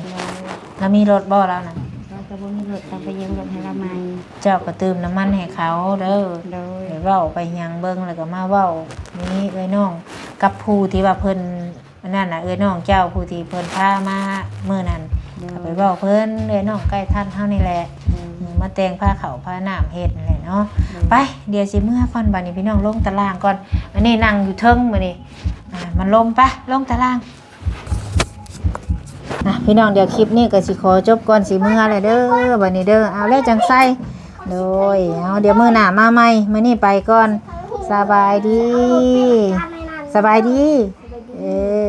ໂດຍ ລາວມີລົດບໍ່ລາວນະ? ລາວກໍບໍ່ມີລົດ ຕ້ອງໄປຢືມລົດໃຫ້ລາວໃໝ່. ເຈົ້າກໍຕື່ມນ້ຳມັນໃຫ້ເຂົາເດີ. ໂດຍ ໄປເວົ້າໄປຫຍັງເບິ່ງ ແລ້ວກໍມາເວົ້າ. ນີ້ເອື້ອຍນ້ອງກັບຜູ້ທີ່ວ່າເພິ່ນ ອັນນັ້ນນະ ເອື້ອຍນ້ອງເຈົ້າຜູ້ທີ່ເພິ່ນພາມາມື້ນັ້ນ. ໂດຍ ກໍໄປເວົ້າເພິ່ນ ເອື້ອຍນ້ອງໃກ້ທັນເຮົານີ້ແຫຼະ. ໂດຍ ອືມ ມາແຕ່ງພາເຂົ້າພານ້ຳເຮັດນັ້ນແຫຼະເນາະ. ໂດຍ ໄປ ດຽວຊິເມືອກ່ອນບາດນີ້ ພີ່ນ້ອງ ລົງຕາລ່າງກ່ອນ. ອັນນີ້ນັ່ງຢູ່ເທິງມື້ນີ້ ອ່າ ມັນລົມ. ໄປ ລົງຕາລ່າງ. ອ່ະ ພີ່ນ້ອງ ດຽວຄລິບນີ້ກໍຊິຂໍຈົບກ່ອນ ຊິເມືອແລ້ວເດີ ບາດນີ້ເດີ. ເອົາແລ້ວຈັ່ງໃສ່. ໂດຍ ເອົາ ດຽວມື້ໜ້າມາໃໝ່ ມື້ນີ້ໄປກ່ອນ. ສະບາຍດີ ສະບາຍດີ. ເອີ